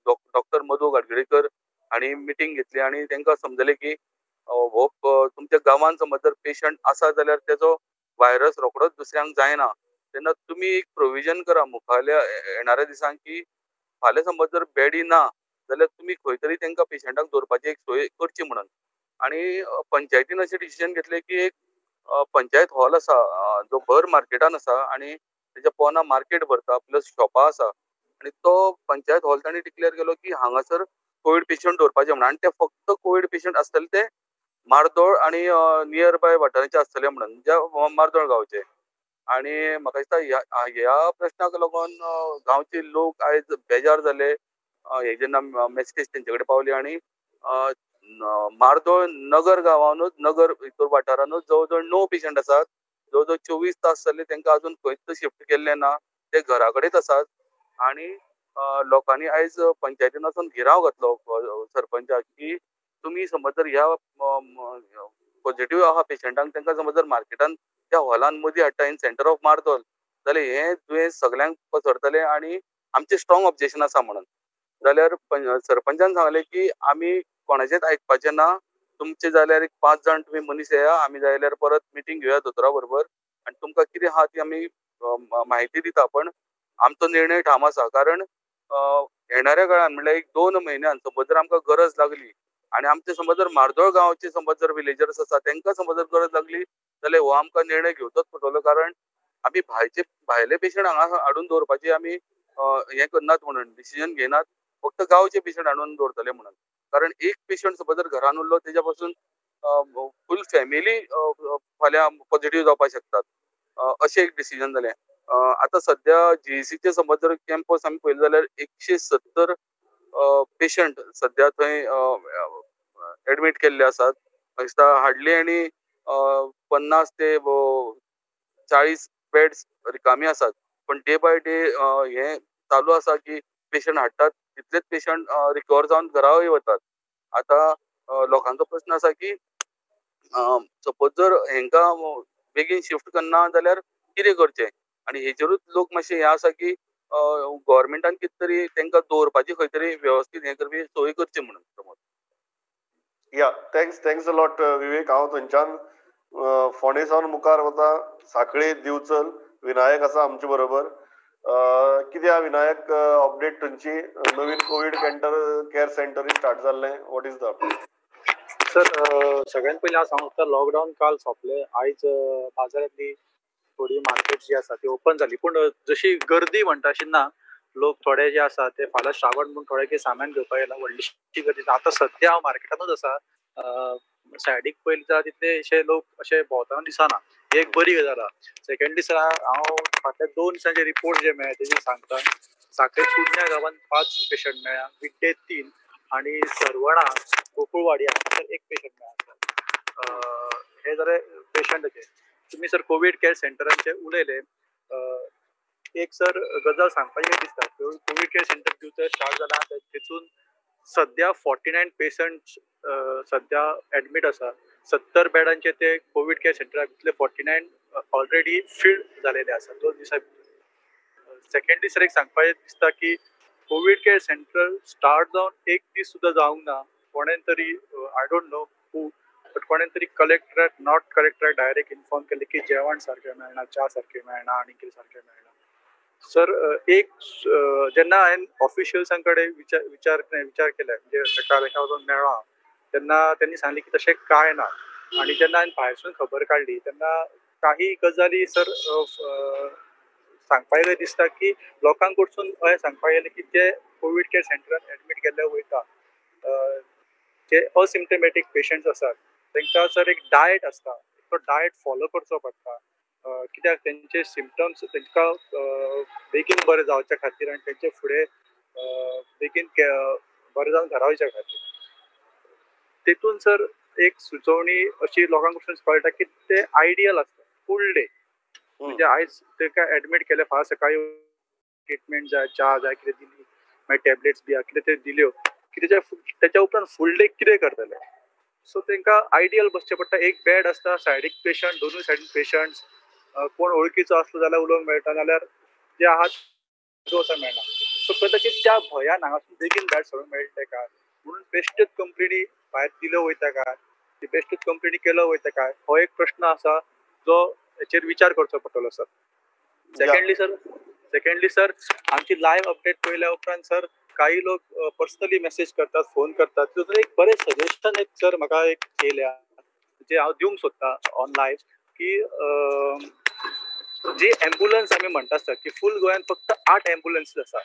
डॉक्टर मधू गाडगेळकर हांणी मिटींग घेतली आनी तांकां समजलें की हो तुमच्या गांवांत समज जर पेशंट आसा जाल्यार तेजो व्हायरस रोखडोच दुसऱ्यांक जायना, तेन्ना तुमी एक प्रोविजन करा मुखावल्या येणाऱ्या दिसांक की फाल्यां समज जर बेडी ना जाल्यार तुमी खंय तरी तांकां पेशंटाक दवरपाची एक सोय करची म्हणून. आनी पंचायतीन अशें डिसिजन घेतलें की एक पंचायत हॉल आसा जो भर मार्केटान आसा आनी तेच्या पोना मार्केट भरता प्लस शॉपां आसा आनी तो पंचायत हॉल तांणी डिक्लेअर केलो की हांगासर कोवीड पेशंट दवरपाचे म्हणून. आनी ते फक्त कोवीड पेशंट आसतले ते मार्दोळ आनी नियर बाय वाठाराचे आसतले म्हणून, ज्या मार्दोळ गांवचे. आनी म्हाका दिसता ह्या प्रश्नाक लागून गांवचे लोक आयज बेजार जाले. हे जेन्ना मॅसेज तेंचे कडेन पावली आनी मार्दोळ नगर गांवानूच नगर हितूर वाठारानूच जवळ जवळ 9 पेशंट आसात, जवळ जवळ 24 तास जाले तांकां अजून खंयच शिफ्ट केल्लें ना, ते घरा कडेच आसात. आनी लोकांनी आयज पंचायतीन वचून घेराव घातलो सरपंचाक की तुमी समज जर ह्या पॉझिटिव्ह आहा पेशंटांक तांकां समज जर मार्केटान त्या हॉलान मदीं हाडटा इन सेंटर ऑफ मार्दोल जाल्यार हें दुयेंस सगल्यांक पसरतलें आनी आमचें स्ट्रॉंग ऑब्जेक्शन आसा म्हणून. जाल्यार सरपंचान सांगलें की आमी कोणाचेंच आयकपाचें ना, तुमचे जाल्यार एक 5 जाण तुमी मनीस येया, आमी जाय जाल्यार परत मिटींग घेवया दोतोरा बरोबर आनी तुमकां कितें आहा ती आमी म्हायती दिता, पण आमचो निर्णय ठाम आसा. कारण येणाऱ्या काळान म्हणल्यार एक 2 म्हयन्यान समज जर आमकां गरज लागली आनी आमचे समज जर मार्दोळ गांवचे समज जर विलेजर्स आसा तांकां समज जर गरज लागली जाल्यार हो आमकां निर्णय घेवचोच पडटलो. कारण आमी भायले पेशंट हांगा हाडून दवरपाची आमी हें करनात म्हणून डिसिजन घेनात, फक्त गांवचे पेशंट हाडून दवरतले म्हणून. कारण एक पेशंट समज जर घरान उरलो तेज्या पासून फूल फॅमिली फाल्यां पॉझिटिव्ह जावपाक शकतात, अशें एक डिसिजन जालें. आतां सद्या जीईसीचे समज जर कॅम्पस आमी पळयले जाल्यार 170 पेशंट सद्या थंय एडमीट केल्ले आसात. दिसता हार्डली आनी 50 ते 40 बेड्स रिकामी आसात, पण डे बाय डे हें चालू आसा की पेशंट हाडटात तितलेच पेशंट रिकवर जावन घराय वतात. आतां लोकांचो प्रश्न आसा की सपोज जर हेंकां बेगीन शिफ्ट करना जाल्यार कितें करचें, आनी हेजेरूच लोक मातशें हें आसा की गव्हर्मेंटान कितें तरी तांकां दवरपाची खंय तरी वेवस्थीत हें करपी सोय करची म्हणून. Pramod, yeah, thanks a lot Vivek. हांव थंयच्यान फोंडे सावन मुखार वता, साखळे दिवचल विनायक आसा आमचे बरोबर. कितें आहा विनायक अपडेट थंयची? नवीन कोवीड केअर सेंटर स्टार्ट जाल्लें, what is the update? Sir, सगळ्यात पयलीं हांव सांगूंक सोदता लॉकडावन काल सोंपलें. आयज बाजारांतली थोडी मार्केट जी आसा ती ओपन जाली, पूण जशी गर्दी म्हणटा अशी ना. लोक थोडे जे आसा ते फाल्यां श्रावण म्हूण थोडे कितें सामान घेवपाक येयला, व्हडलीशी गर्दी. आतां सद्या हांव मार्केटानूच आसा, सायडीक पयलीं जाल्यार तितले अशे लोक अशे भोंवतना दिसना, ही एक बरी गजाल आहा. सेकंडली सर, हांव फाटल्या 2 दिसांचे रिपोर्ट जे मेळ्ळे तेजेर सांगता. साखळे कुडण्या गांवांत 5 पेशंट मेळ्ळा, विड्डे 3 आनी सरवणा गोकुळवाडी हांगासर 1 पेशंट मेळ्ळा. हे जाले पेशंटाचे. तुमी सर कोवीड केअर सेंटरांचे उलयले. एक सर गजाल सांगपाची दिसता, Covid care centre Divchal start जाला तेतून सद्या 49 पेशंट सद्या एडमीट आसा. 70 बेडांचे ते कोवीड केअर सेंटरा भितरले 49 ऑलरेडी फिल्ड जालेले आसा 2 दिसां भितर. सेकंडली सर एक सांगपाचें दिसता की कोवीड केअर सेंटर स्टार्ट जावन 1 दीस सुद्दां जावंक ना. कोणेन तरी I don't know who, but कोणेन तरी कलेक्टराक not कलेक्टराक डायरेक्ट इन्फॉर्म केलें की जेवण सारकें मेळना, च्या सारकें मेळना आनी कितें सारकें मेळना. सर एक जेन्ना हांवें ऑफिशियल्सां कडेन विचार केले, म्हणजे एका वचून मेळ्ळो हांव, तेन्ना तेंणी सांगलें की तशें कांय ना. आनी जेन्ना हांवें भायरसून खबर काडली तेन्ना काही गजाली सर सांगपा येयलें दिसता की लोकांक कडसून अशें सांगपा येयलें की ते कोवीड केअर सेंटरान एडमीट केल्ले वयता जे असिम्टमॅटीक पेशंट्स आसात तांकां सर एक डायट आसता, तो डायट फॉलो करचो पडटा, कित्याक तेंचे सिमटम्स तांकां बेगीन बरें जावच्या खातीर आनी तेंचे फुडें बेगीन बरें जावन घरा वयच्या खातीर. तेतून सर एक सुचोवणी अशी लोकांक कडसून कळटा की ते आयडियल आसता फूल डे, म्हणजे आयज ताका एडमीट केले, फाल्यां सकाळी ट्रिटमेंट जाय, च्या जाय, कितें दिली, मागीर टॅबलेट्स बी कितें ते दिल्यो की तेच्या उपरांत फूल डे कितें करतले. सो तांकां आयडियल बसचें पडटा. एक बेड आसता, सायडीक पेशंट, दोनूय सायडीन पेशंट्स, कोण ओळखीचो आसलो जाल्यार उलोवंक मेळटा, नाल्यार जे आहात वचोंक मेळना. सो कदाचित त्या भंयान हांगासून बेगीन भायर सरूंक मेळटलें काय म्हणून बेश्टेच कंपनी भायर दिल्यो वयता काय, बेश्टेच कंपनी केलो वयता काय, हो एक प्रश्न आसा जो हेचेर विचार करचो पडटलो सर. सेकंडली सर आमची लायव्ह अपडेट पळयल्या उपरांत सर काही लोक पर्सनली मेसेज करतात, फोन करतात. तितून एक बरें सजेशन एक सर म्हाका एक येयल्या जे हांव दिवंक सोदता ऑन लायव्ह, की जी एम्बुलन्स आमी म्हणटा सर की फूल गोंयांत फक्त 8 एम्बुलन्सीस आसा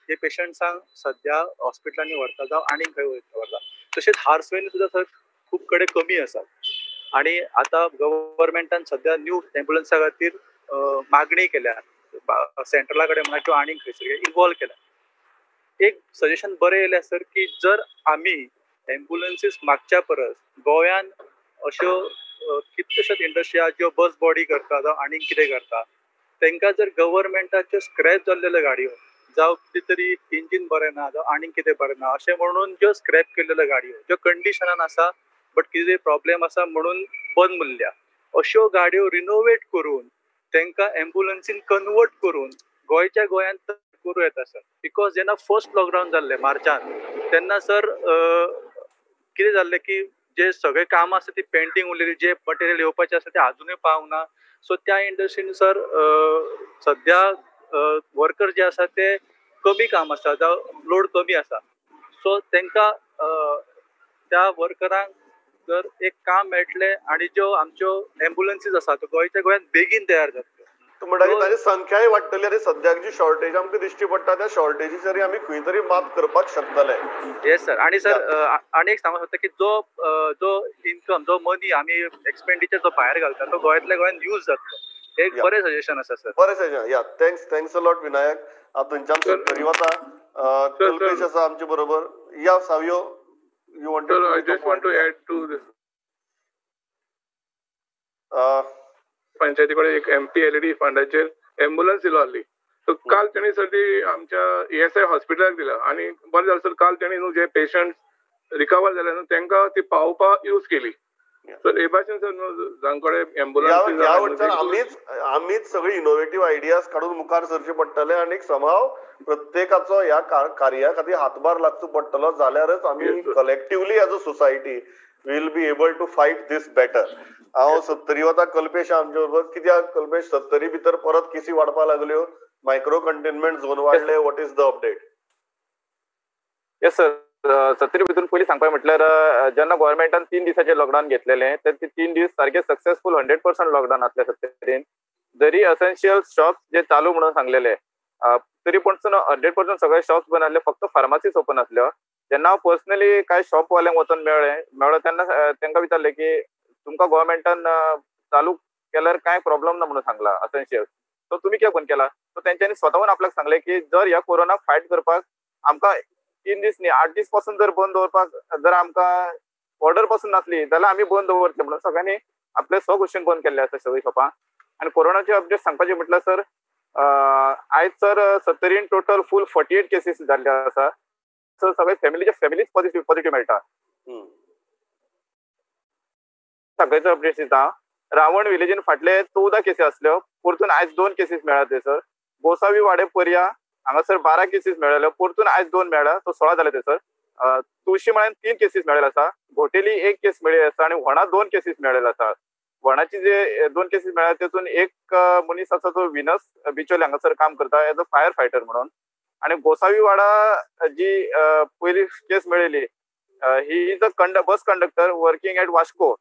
जे पेशंट्सांक सद्या हॉस्पिटलांनी व्हरता जावं आनीक खंय व्हरता. तशेंच हार्सवेन सुद्दां सर खूब कडेन कमी आसात आनी आतां गव्हर्मेंटान सद्या न्यू एम्बुलन्सा खातीर मागणी केल्या सेंट्रला कडेन म्हणा किंवा आनीक खंयसर इन्वॉल्व केल्या. एक सजेशन बरें येयलें सर की जर आमी एम्बुलन्सीस मागच्या परस गोंयान अश्यो कितल्योश्योच इंडस्ट्री आहा ज्यो बस बॉडी करता जावं आनीक कितें करता, तांकां जर गव्हर्मेंटाच्यो स्क्रॅप जाल्लेल्यो गाडयो जावं कितें तरी इंजीन बरें ना जावं आनीक कितें बरें ना अशें म्हणून ज्यो स्क्रॅप केल्लेल्यो गाडयो ज्यो कंडिशनान आसा बट कितें प्रॉब्लेम आसा म्हणून बंद उरल्या, अश्यो गाडयो रिनोवेट करून तांकां एम्बुलन्सीन कन्वर्ट करून गोंयच्या गोंयांत करूं येता सर. Because जेन्ना फर्स्ट लॉकडावन जाल्लें मार्चान तेन्ना सर कितें जाल्लें की जे सगळे कामां आसा ती पेंडींग उरलेली, जे मटेरियल येवपाचें आसा तें आजुनूय पावंक ना. सो त्या इंडस्ट्रीन सर सद्या वर्कर जे आसा ते कमी काम आसा जावं लोड कमी आसा. सो तांकां त्या वर्करांक जर एक काम मेळटलें आनी ज्यो आमच्यो एम्बुलन्सीस आसा त्यो गोंयच्या गोंयांत बेगीन तयार जातल्यो. म्हणटकीर ताची संख्याय वाडटली आनी सद्याक जी शॉर्टेज आमकां दिश्टी पडटा त्या शॉर्टेजीचेर आमी खंय तरी मात करपाक शकतले. येस सर. आनी सर आनी एक सांगूंक सोदता की जो जो इन्कम जो मनी आमी एक्सपेंडिचर जो भायर घालता तो गोंयांतल्या गोंयांत यूज जातलो. एक बरें सजेशन आसा सर. बरें सजेशन. या thanks a lot Vinayak. आतां थंयच्यान सत्तरी वता, कल्पेश आसा आमचे बरोबर. या Savio, you want to? I just want to add to this. पंचायती कडेन एक MPLAD फंडाचेर एम्बुलन्स दिलो आहली, सो काल तेणी सर ती आमच्या ESI हॉस्पिटलाक दिला आनी बरें जालें सर, काल तेणी न्हू जे पेशंट रिकवर जाले न्हू तेंकां ती पावोवपाक यूज केली सर. हे भाशेन सर न्हू जांकडे एम्बुलन्स आमीच सगळी इनोवेटीव आयडियाज काडून मुखार सरचे पडटले आनी समहाव प्रत्येकाचो ह्या कार्या खातीर हातभार लागचो पडटलो, जाल्यारच आमी collectively as a society will be able to fight this better. हांव सत्तरी वता, कल्पेश आमचे बरोबर. कित्याक कल्पेश, सत्तरी भितर परत केसी वाडपाक लागल्यो, मायक्रो कंटेनमेंट झोन वाडले, what is the update? Yes sir, Sattari भितर पयलीं सांगपा म्हटल्यार जेन्ना गोवोरमेंटान 3 दिसाचें लॉकडावन घेतलेलें ते 3 दीस सारके सक्सेसफूल 100% लॉकडावन आसले सत्तरीन. जरी एसेन्शियल शॉप्स जे चालू म्हणून सांगलेले तरी पूण 100% सगळे शॉप्स बंद आसले, फक्त फार्मासीस ओपन आसल्यो. जेन्ना हांव पर्सनली कांय शॉपवाल्यांक वचोन मेळ्ळो तेन्ना तांकां विचारलें की तुमकां गोवोरमेंटान चालू केल्यार कांय प्रॉब्लम ना म्हणून सांगला एसेन्शियल, सो तुमी कित्याक बंद केला? सो तेंच्यांनी स्वताहून आपल्याक सांगलें की जर ह्या कोरोनाक फायट करपाक आमकां 3 दीस न्ही 8 दीस पासून जर बंद दवरपाक जर आमकां ऑर्डर पासून नासली जाल्यार आमी बंद दवरतले म्हणून सगळ्यांनी आपले स्वघोशेन बंद केल्ले आसा सगळीं शॉपां. आनी कोरोनाचे अपडेट सांगपाचें म्हटल्यार सर आयज सर सत्तरीन टोटल फूल 48 केसीस जाल्ले आसा. सर सगळे फॅमिलीच्या फॅमिलीच पॉझिटिव्ह मेळटा. सगळ्याचो अपडेट दिता. रावण विलेजीन फाटले 14 केसी आसल्यो, परतून आयज 2 केसीस मेळ्ळा थंयसर. गोसावी वाडे पर्या हांगासर 12 केसीस मेळ्ळ्यो, परतून आयज 2 मेळ्ळा, सो 16 जाले थंयसर. तुळशी मळ्यान 3 केसीस मेळ्ळेले आसा, घोटेली 1 केस मेळ्ळी आसा आनी व्हणा 2 केसीस मेळ्ळेले आसा. व्हणाची जे 2 केसीस मेळ्ळ्या तेतून एक मनीस आसा तो विनस बिचोले हांगासर काम करता एज अ फायर फायटर म्हणून. आनी गोसावी वाडा जी पयली केस मेळिल्ली he is a bus conductor working at Vasco.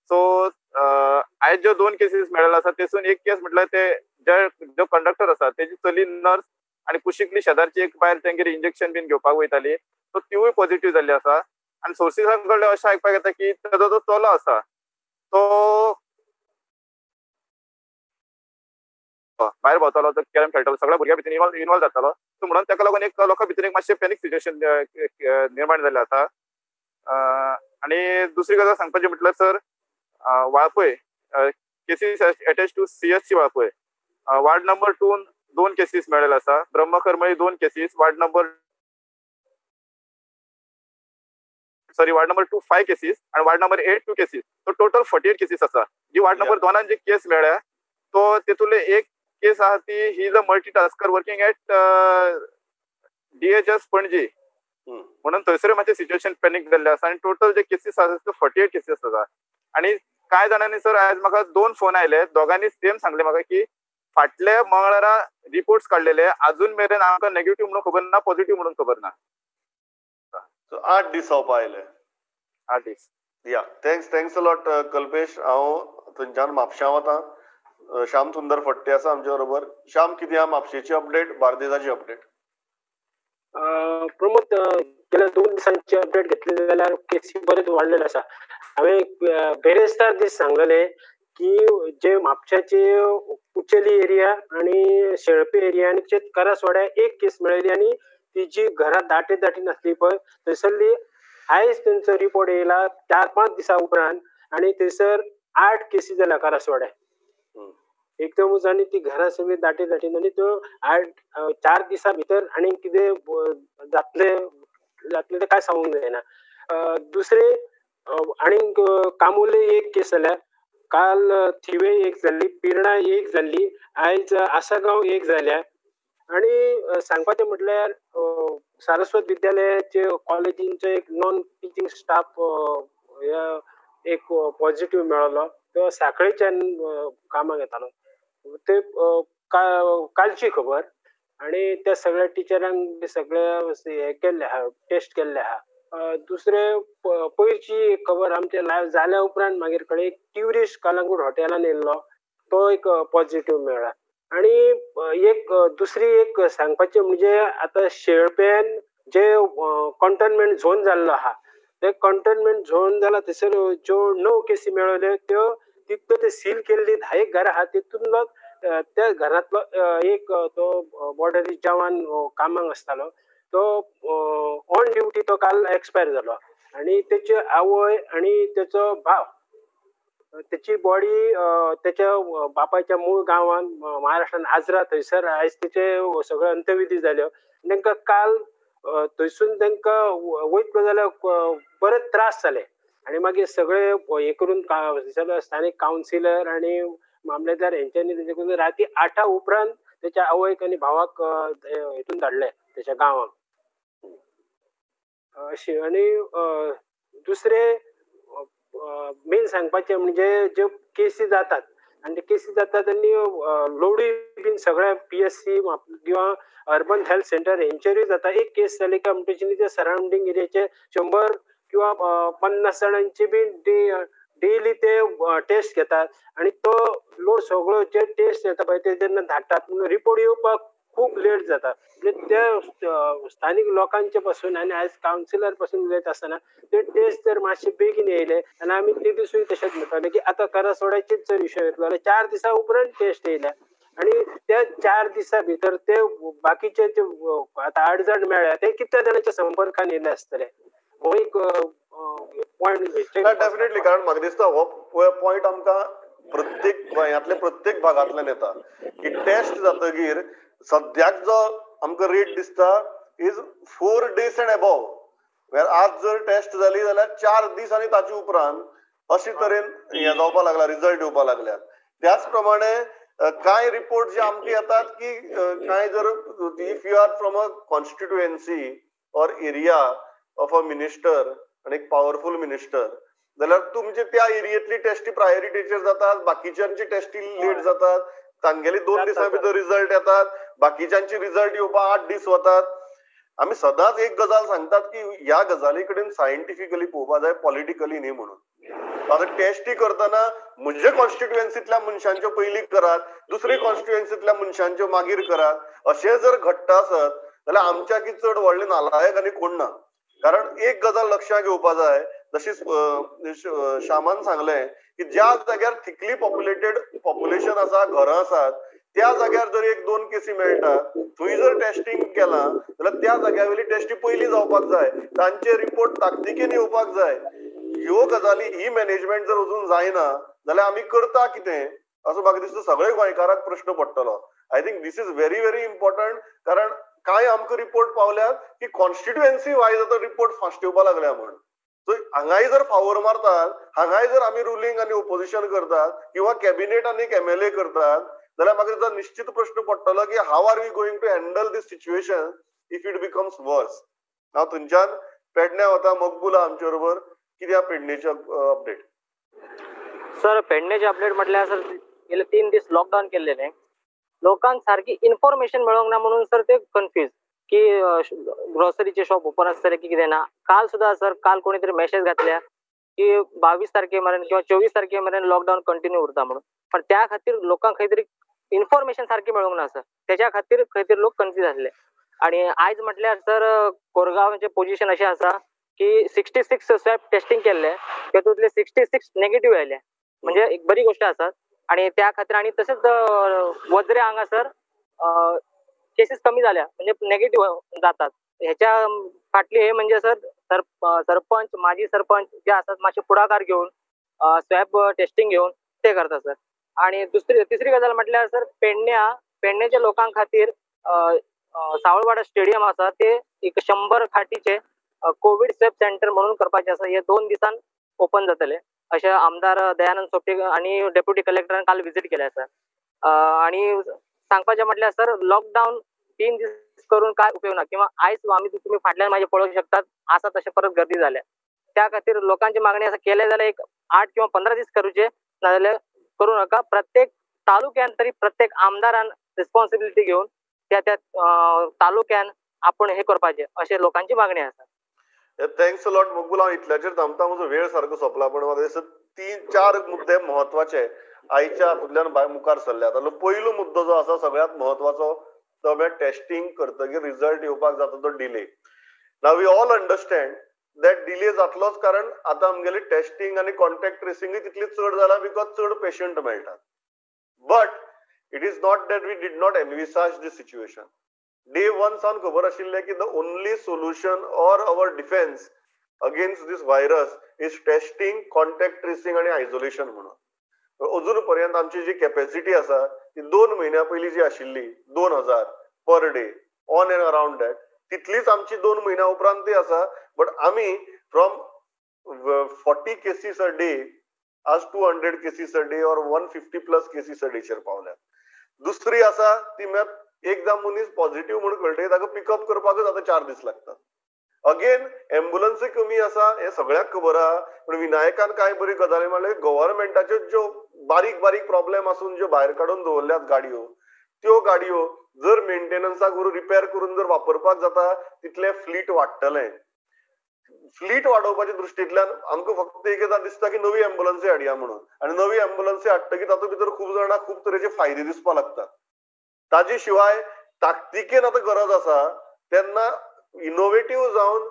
So आयज ज्यो 2 केसीस मेळ्ळेले आसा तेतून एक केस म्हटल्यार ते जे जो कंडक्टर आसा तेजी चली नर्स आनी कुशीकली शेजारची एक बायल तेंगेर इंजेक्शन बीन घेवपाक वयताली, सो तिवूय पॉझिटिव्ह जाल्ली आसा. आनी सोर्सिसां कडल्यान अशें आयकपाक येता की तेजो जो चलो आसा तो भायर भोंवतालो, तो कॅरम खेळटालो, सगळ्या भुरग्यां भितर इन्वॉल्व जातालो. सो म्हणून ताका लागून एक लोकां भितर एक मातशें पॅनीक सिच्युएशन निर्माण जाल्लें आसा. आनी दुसरी गजाल सांगपाची म्हटल्यार sir, Valpoi cases attach to CHC Valpoi, ward number 2 2 cases मेळ्ळेले आसा, Brahmakarmali 2 cases, ward number 2 5 cases आनी ward number 8 2 cases. So total 48 cases आसा. जी वार्ड नंबर 2 जी केस मेळ्ळ्या तो तेतूंतले एक केस आहा ती he is a multitasker working at DHS Panaji, म्हणून थंयसर मातशें सिच्युएशन पॅनीक जाल्लें आसा. आनी टोटल जे केसीस आसा ते 48 केसीस आसा. आनी कांय जाणांनी सर आयज म्हाका 2 फोन आयले, दोगांनी सेम सांगले म्हाका की फाटल्या मंगळारा रिपोर्ट्स काडलेले, अजून मेरेन आमकां नेगेटिव्ह म्हणून खबर ना, पॉझिटिव्ह म्हणून खबर ना. 8 दीस जावपा आयले. 8 दीस. या, thanks a lot Kalpesh. हांव थंयच्यान म्हापश्यां वता. श्याम सुंदर फट्टे आसा आमचे बरोबर. श्याम, कितें आहा म्हापशेची अपडेट, बार्देजाची अपडेट? प्रमोद, गेल्या 2 दिसांची अपडेट घेतली जाल्यार केसी बरेच वाडलेले आसा. हांवें बेरेस्तार दीस सांगलेले की जे म्हापशाचे उचेली एरिया आनी शेळपे एरिया आनी करासवाड्या एक केस मेळ्ळी आनी ती जी घरां दाटी दाटी नासली पळय थंयसरली आयज तेंचो रिपोर्ट येयला 4-5 दिसां उपरांत आनी थंयसर 8 केसी जाल्या करासवाड्या एकदमच. आनी ती घरां सगळीं दाटी दाटी आनी त्यो 8-4 दिसां भितर आनी कितें जातलें जातलें तें कांय सांगूंक जायना. दुसरें आनीक कामुले एक केस जाल्या, काल थिवे एक जाल्ली, पिर्णा एक जाल्ली, आयज आसागांव एक जाल्या. आनी सांगपाचें म्हटल्यार सारस्वत विद्यालयाचे कॉलेजींचो एक नॉन टिचींग स्टाफ एक पॉझिटिव्ह मेळ्ळो, तो साखळेच्यान कामाक येतालो, ते कालची खबर. आनी त्या सगळ्या टिचरांक सगळे हे केल्ले आहा, टेस्ट केल्ले आहा. दुसरें पयरची एक खबर आमचे लायव्ह जाल्या उपरांत मागीर कळ्ळें, एक ट्युरिस्ट कलंगूट हॉटेलान येयल्लो तो एक पॉझिटिव्ह मेळ्ळा. आनी एक दुसरी एक सांगपाचें म्हणजे आतां शेळपेन जे कंटेनमेंट झोन जाल्लो आहा ते कंटेनमेंट झोन जाला थंयसर ज्यो 9 केसी मेळ्ळ्यो त्यो तितल्यो ते सील केल्ली 10 घरां आहा तितूंतलो त्या घरांतलो एक तो बॉर्डरी जवान कामाक आसतालो तो ऑन ड्युटी तो काल एक्सपायर जालो. आनी तेची आवय आनी तेचो भाव, तेची बॉडी तेच्या बापायच्या मूळ गांवान महाराष्ट्रान आजरा थंयसर आयज तेचे सगळे अंत्यविधी जाल्यो. तांकां काल थंयसून तांकां वयतलो जाल्यार बरेच त्रास जाले आनी मागीर सगळे हे करून स्थानीक कावन्सिलर आनी मामलेदार हेंच्यांनी तेंचे कडून राती 8 उपरांत तेच्या आवयक आनी भावाक हेतून धाडले तेच्या गांवाक अशें. आनी दुसरें मेन सांगपाचें म्हणजे ज्यो केसी जातात आनी ते केसी जातात आनी लोडूय बीन सगळ्या PSC किंवा अर्बन हेल्थ सेंटर हेंचेरूय जाता. एक केस जाली काय म्हणटकीर ते सरावंडींग एरियाचे 100 किंवा 50 जाणांची बीन डेली ते टेस्ट घेतात आनी तो लोड सगळो जे टेस्ट येता पळय ते जेन्ना धाडटात रिपोर्ट येवपाक खूब लेट जाता. म्हणजे त्या स्थानीक लोकांचे पासून आनी आयज कावन्सिलर पासून उलयता आसतना ते टेस्ट जर मातशे बेगीन येयले आनी आमी ते दिसूय तशेंच म्हणटाले की आतां करासवाड्याचेच जर विशय येतलो जाल्यार 4 दिसां उपरांत टेस्ट येयल्या आनी त्या 4 दिसां भितर ते बाकीचे ते आतां 8 जाण मेळ्ळ्या ते कितल्या जाणांच्या संपर्कान येयले आसतले हो एक पॉयंट. डेफिनेटली, कारण म्हाका दिसता हो पॉयंट आमकां प्रत्येक गोंयांतले प्रत्येक भागांतल्यान येता की टेस्ट जातकीर सद्याक जो आमकां रेट दिसता is 4 days and above. म्हळ्यार आज जर टेस्ट जाली जाल्यार 4 दीस आनी ताचे उपरांत अशे तरेन हें जावपा लागला, रिजल्ट येवपा लागल्यात. त्याच प्रमाणे कांय रिपोर्ट जे आमकां येतात की कांय जर if you are from a constituency or area of a minister आनी एक पावरफूल मिनिस्टर जाल्यार तुमचे त्या एरियेंतली टेस्टी प्रायोरिटीचेर जातात, बाकीच्यांची टेस्टी लेट जातात, तांगेली 2 दिसां भितर रिजल्ट येतात, बाकीच्यांची रिजल्ट येवपाक 8 दीस वतात. आमी सदांच एक गजाल सांगतात की ह्या गजाली कडेन सायंटिफिकली पळोवपा जाय, पॉलिटिकली न्ही म्हणून. आतां टेस्टी करतना म्हजे कॉन्स्टिट्युएन्सींतल्या मनशांच्यो पयलीं करात, दुसरी कॉन्स्टिट्युएन्सींतल्या मनशांच्यो मागीर करात, अशें जर घडटा आसत जाल्यार आमच्या की चड व्हडले नालायक आनी कोण ना. कारण एक गजाल लक्षांत घेवपा जाय, जशी श्यामान सांगलें की ज्या जाग्यार थिकली पॉप्युलेटेड पॉप्युलेशन आसा, घरां आसात, त्या जाग्यार जर एक दोन केसी मेळटा थंय जर टेस्टिंग केलां जाल्यार त्या जाग्या वयली टेस्टी पयलीं जावपाक जाय, तांचे रिपोर्ट ताकतिकेन येवपाक जाय. ह्यो गजाली ही मॅनेजमेंट जर अजून जायना जाल्यार आमी करता कितें असो म्हाका दिसता सगळे गोंयकारांक प्रश्न पडटलो. I think this is very very important, कारण कांय आमकां रिपोर्ट पावल्यात की कॉन्स्टिट्युएन्सी वायज आतां रिपोर्ट फास्ट येवपाक लागल्या म्हण. सो हांगाय जर फावोर मारतात, हांगाय जर आमी रुलींग आनी ओपोजिशन करतात किंवा कॅबिनेट आनी एमएलए करतात जाल्यार म्हाका दिसता निश्चित प्रश्न पडटलो की how are we going to handle this situation if it becomes worse. हांव थंयच्यान पेडण्या वता, मकबूला आमचे बरोबर, कितें पेडणेचे अपडेट? सर पेडणेचे अपडेट म्हटल्यार सर गेले 3 दीस लॉकडावन केल्लेले, लोकांक सारकी इन्फॉर्मेशन मेळोंक ना म्हणून सर ते कन्फ्यूज की ग्रोसरीचे शॉप ओपन आसतले की कितें ना. काल सुद्दां सर काल कोणी तरी मेसेज घातल्या की 22 तारखे मेरेन किंवा 24 तारखे मेरेन लॉकडावन कंटिन्यू उरता म्हणून, पण त्या खातीर लोकांक खंय तरी इन्फॉर्मेशन सारकी मेळोंक ना सर, तेच्या खातीर खंय तरी लोक कन्फ्यूज आसले. आणि आयज म्हटल्यार सर कोरगांवचे पोजिशन अशें आसा की 66 स्वॅब टेस्टिंग केल्ले तातूंतले 66 नेगेटिव्ह आयले, म्हणजे एक बरी गोष्ट आसा. आणि त्या खातीर आणि तशेंच वज्रे हांगासर केसीस कमी जाल्या, म्हणजे नेगेटिव्ह जातात. ह्याच्या फाटली हे म्हणजे सर सरपंच माजी सरपंच जे आसात मातशे पुढाकार घेवन स्वॅब टेस्टिंग घेवन ते करतात सर. आणि दुसरी तिसरी गजाल म्हटल्यार सर पेडण्याच्या लोकां खातीर सावळवाडा स्टेडियम आसा ते एक 100 खाटीचे कोवीड स्वॅब सेंटर म्हणून करपाचे आसा, हे 2 दिसान ओपन जातले अशें आमदार दयानंद सोपटे आणि डेप्युटी कलेक्टरान काल विजीट केले आसा. आणि सांगपाचें म्हटल्यार सर लॉकडावन 3 दीस करून काय उपयोग ना, किंवा आयज आमी तुमी फाटल्यान म्हाजे पळोवंक शकतात आसा तशें परत गर्दी जाल्या. त्या खातीर लोकांची मागणी आसा केले जाल्यार एक 8 किंवा 15 दीस करूचे, नाजाल्यार करू नका. प्रत्येक तालुक्यान तरी प्रत्येक आमदारान रिस्पॉन्सिबिलिटी घेवन त्या त्या तालुक्यान आपण हे करपाचें अशें लोकांची मागणी आसा. Thanks a lot Maqbool. हांव इतल्याचेर थांबता, म्हजो वेळ सारको सोंपला, पण म्हाका दिसता 3-4 मुद्दे म्हत्वाचे आयच्या हातूंतल्यान भायर मुखार सरल्यात. आतां पयलो मुद्दो जो आसा सगळ्यांत म्हत्वाचो तो म्हळ्यार टेस्टिंग करतकीर रिजल्ट येवपाक जाता तो delay. Now we all understand that delay जातलोच, कारण आतां आमगेली टेस्टिंग आनी कॉन्टॅक्ट ट्रेसिंगूय तितली चड जाला because चड पेशंट मेळटात. But it is not that we did not envisage this situation. Day 1 सावन खबर आशिल्लें की the only solution or our defence against this virus is testing, contact tracing आनी आयसोलेशन म्हणून. अजून पर्यंत आमची जी कॅपॅसिटी आसा ती 2 म्हयन्या पयलीं जी आशिल्ली 2000 per day on and around that, तितलीच आमची 2 म्हयन्या उपरांत ती आसा. बट आमी from 40 cases a day आज 200 cases a day or 150 plus cases a डेचेर पावल्यात. दुसरी आसा ती म्हळ्यार एकदां मनीस पॉझिटिव्ह म्हणून कळटकीर ताका पिकअप करपाकच आतां 4 दीस लागतात. अगेन एम्बुलन्सूय कमी आसा हें सगळ्यांक खबर आहा, पूण विनायकान कांय बरी गजाली म्हणल्यार गव्हर्मेंटाच्यो ज्यो बारीक बारीक प्रॉब्लेम आसून ज्यो भायर काडून दवरल्यात गाडयो, त्यो गाडयो जर मेंटेनन्साक व्हरून रिपेर करून जर वापरपाक जाता तितलें फ्लीट वाडटलें. फ्लीट वाडोवपाच्या दृश्टींतल्यान आमकां फक्त एक एकदां दिसता की नवी एम्बुलन्सी हाडया म्हणून, आनी नवी एम्बुलन्सी हाडटकीर तातूंत भितर खूब जाणांक खूब तरेचे फायदे दिसपाक लागतात. ताजे शिवाय ताकतिकेन आतां गरज आसा तेन्ना इनोवेटीव जावन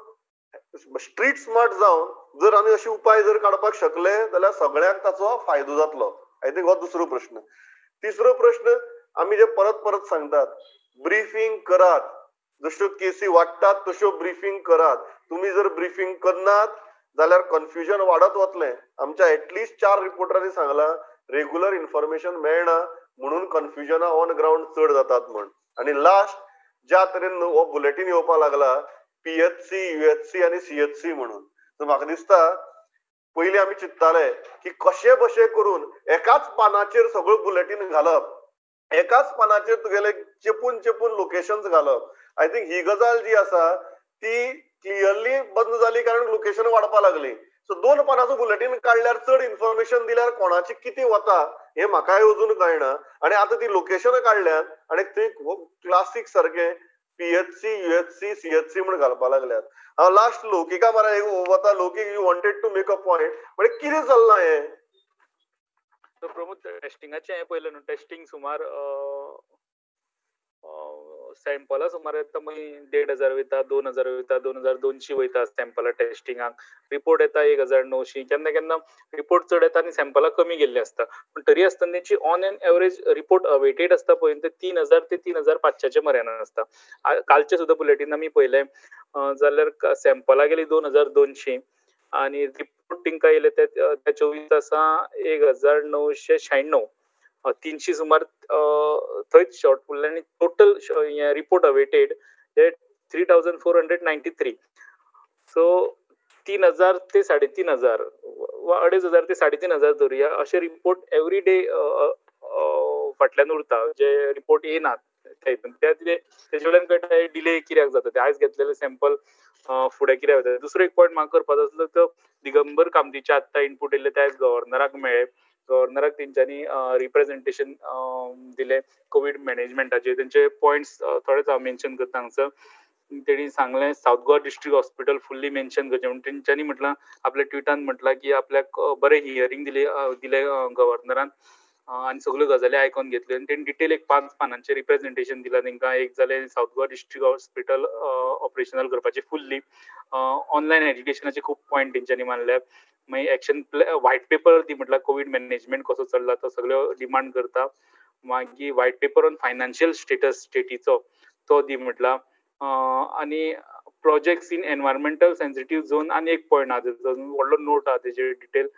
स्ट्रीट स्मार्ट जावन जर आमी अशे उपाय जर काडपाक शकले जाल्यार सगळ्यांक ताचो फायदो जातलो. I think हो दुसरो प्रश्न. तिसरो प्रश्न आमी जे परत परत सांगतात, ब्रिफींग करात. जश्यो केसी वाडटात तश्यो ब्रिफींग करात. तुमी जर ब्रिफींग करनात जाल्यार कन्फ्युजन वाडत वतलें. आमच्या एटलिस्ट 4 रिपोर्टरांनी सांगलां रेगुलर इन्फॉर्मेशन मेळना म्हणून कन्फ्युजनां ऑन ग्रावंड चड जातात म्हण. आनी लास्ट, ज्या तरेन हो बुलेटीन येवपाक लागला PHC, UHC आनी CHC म्हणून, सो म्हाका दिसता पयलीं आमी चिंत्ताले की कशे बशे करून एकाच पानाचेर सगळं बुलेटीन घालप, एकाच पानाचेर तुगेले चेपून चेपून लोकेशन्स घालप. I think ही गजाल जी आसा ती क्लियरली बंद जाली, कारण लोकेशन वाडपाक लागली. सो 2 पानाचो बुलेटीन काडल्यार चड इन्फॉर्मेशन दिल्यार कोणाची कितें वता हें म्हाकाय अजून कळना. आनी आतां ती लोकेशन काडल्यात आनी थंय क्लासीक सारकें PHC, UHC, CHC म्हूण घालपाक लागल्यात. हांव लास्ट लौकिका मारा वता. Laukik, you wanted to make a point, म्हणजे कितें चल्लां हें? प्रमोद, टेस्टिंगाचें हें पळयलें न्हू, टेस्टिंग सुमार सॅम्पलां सुमार येता मागीर 1500 वयता, 2000 वयता, 2200 वयता सॅम्पलां टेस्टिंगाक. रिपोर्ट येता 1900, केन्ना केन्ना रिपोर्ट चड येता आनी सॅम्पलां कमी गेल्लीं आसता. पूण तरी आसतना तेंची on an average report awaited आसता पळय ते 3000 ते 3500 मऱ्यान आसता. कालचें सुद्दां बुलेटीन आमी पळयलें जाल्यार सॅम्पलां गेलीं 2200 आनी रिपोर्ट तेंकां येयले त्या 24 तासां 1996, 300 सुमार थंयच शॉर्ट उरले आनी टोटल रिपोर्ट अवेटेड हे 3493. सो 3000 ते 3500 वा 2500 ते 3500 धरुया अशे रिपोर्ट एवरी डे फाटल्यान उरता, जे रिपोर्ट येनात त्या तेजे वयल्यान कळटा डिले कित्याक जाता. ते आयज घेतलेले सॅम्पल फुडें कित्याक वता. दुसरो एक पॉयंट म्हाका करपाचो आसलो तो दिगंबर कामतीचे आत्तां इनपूट येयल्ले ते आयज गव्हर्नराक मेळ्ळे. गव्हर्नराक तेंच्यांनी रिप्रेजेंटेशन दिलें कोवीड मॅनेजमेंटाचेर. तेंचे पॉयंट्स थोडेच हांव मेन्शन करता हांगसर. तेणी सांगलें South Goa district hospital fully mention करचें म्हूण. तेंच्यांनी म्हटलां आपल्या ट्विटान म्हटलां की आपल्याक बरें हियरींग दिलें गव्हर्नरान आनी सगल्यो गजाली आयकोन घेतल्यो आनी तेणी डिटेल एक 5 पानांचें रिप्रेजेंटेशन दिलां तेंकां. एक जालें South Goa district hospital operational करपाचें फुल्ली, ऑनलायन एज्युकेशनाचे खूब पॉयंट तेंच्यांनी मानल्या. मागीर एक्शन व्हायट पेपर दी म्हटल्यार कोवीड मॅनेजमेंट कसो चल्ला तो सगळ्यो डिमांड करता. मागीर white paper on financial status स्टेटीचो तो दी म्हटला. आनी projects in environmental sensitive zone आनी एक पॉयंट आहा तेजो व्हडलो नोट आहा तेजेर डिटेल.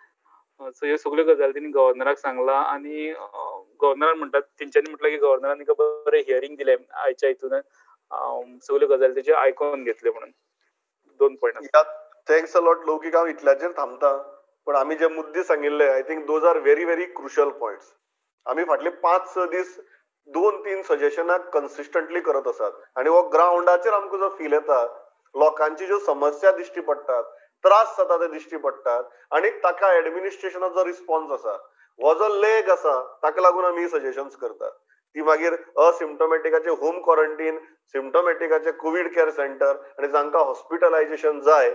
सो ह्यो सगल्यो गजाली तेणी गव्हर्नराक सांगला आनी गव्हर्नरान म्हणटा तेंच्यांनी म्हटलां की गव्हर्नरान तांकां बरें हियरींग दिलें आयच्या हितून, सगल्यो गजाली तेज्यो आयकोन घेतल्यो म्हणून. 2 point. Thanks a lot लौकीक. हांव इतल्याचेर थांबता, पण आमी जे मुद्दे सांगिल्ले I think those are very very crucial points. आमी फाटले 5-6 दीस 2-3 सजेशनां कन्सिस्टंटली करत आसात आनी हो ग्रावंडाचेर आमकां जो फील येता, लोकांची ज्यो समस्या दिश्टी पडटात, त्रास जाता ते दिश्टी पडटात आनी ताका एडमिनिस्ट्रेशनाचो रिस्पॉन्स आसा, हो जो लेग आसा ताका लागून आमी सजेशन्स करतात. ती मागीर असिम्टोमॅटिकाचे होम क्वॉरंटीन, सिम्टोमॅटिकाचे कोवीड केअर सेंटर आनी जांकां हॉस्पिटलायजेशन जाय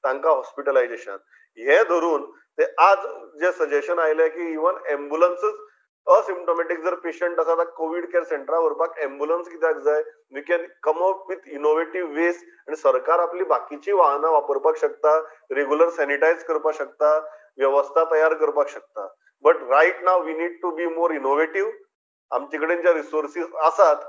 तांकां हॉस्पिटलायजेशन. हे धरून ते आज जे सजेशन आयले की इवन एम्बुलन्सूच असिम्टोमॅटीक जर पेशंट आसा ताका कोवीड केअर सेंटरा व्हरपाक एम्बुलन्स कित्याक जाय, we can come up with innovative ways आनी सरकार आपली बाकीची वाहनां वापरपाक शकता, रेगुलर सॅनिटायज करपाक शकता, वेवस्था तयार करपाक शकता. But right now we need to be more innovative. आमचे कडेन जे रिसोर्सीस आसात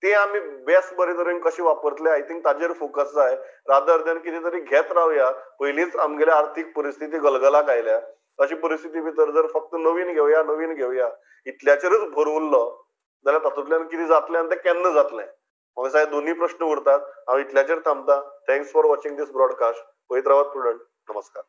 ते आमी बेस्ट बरे तरेन कशे वापरतले I think ताजेर फोकस जाय, रादर देन कितें तरी घेत रावया. पयलींच आमगेल्या आर्थीक परिस्थिती गलगलाक आयल्या, अशी परिस्थिती भितर जर फक्त नवीन घेवया नवीन घेवया इतल्याचेरूच भर उरलो जाल्यार तातूंतल्यान कितें जातलें आनी तें केन्ना जातलें, म्हाका साहेब दोन्ही प्रश्न उरतात. हांव इतल्याचेर थांबता. Thanks for watching this broadcast. पळयत रावात प्रुडंट. नमस्कार.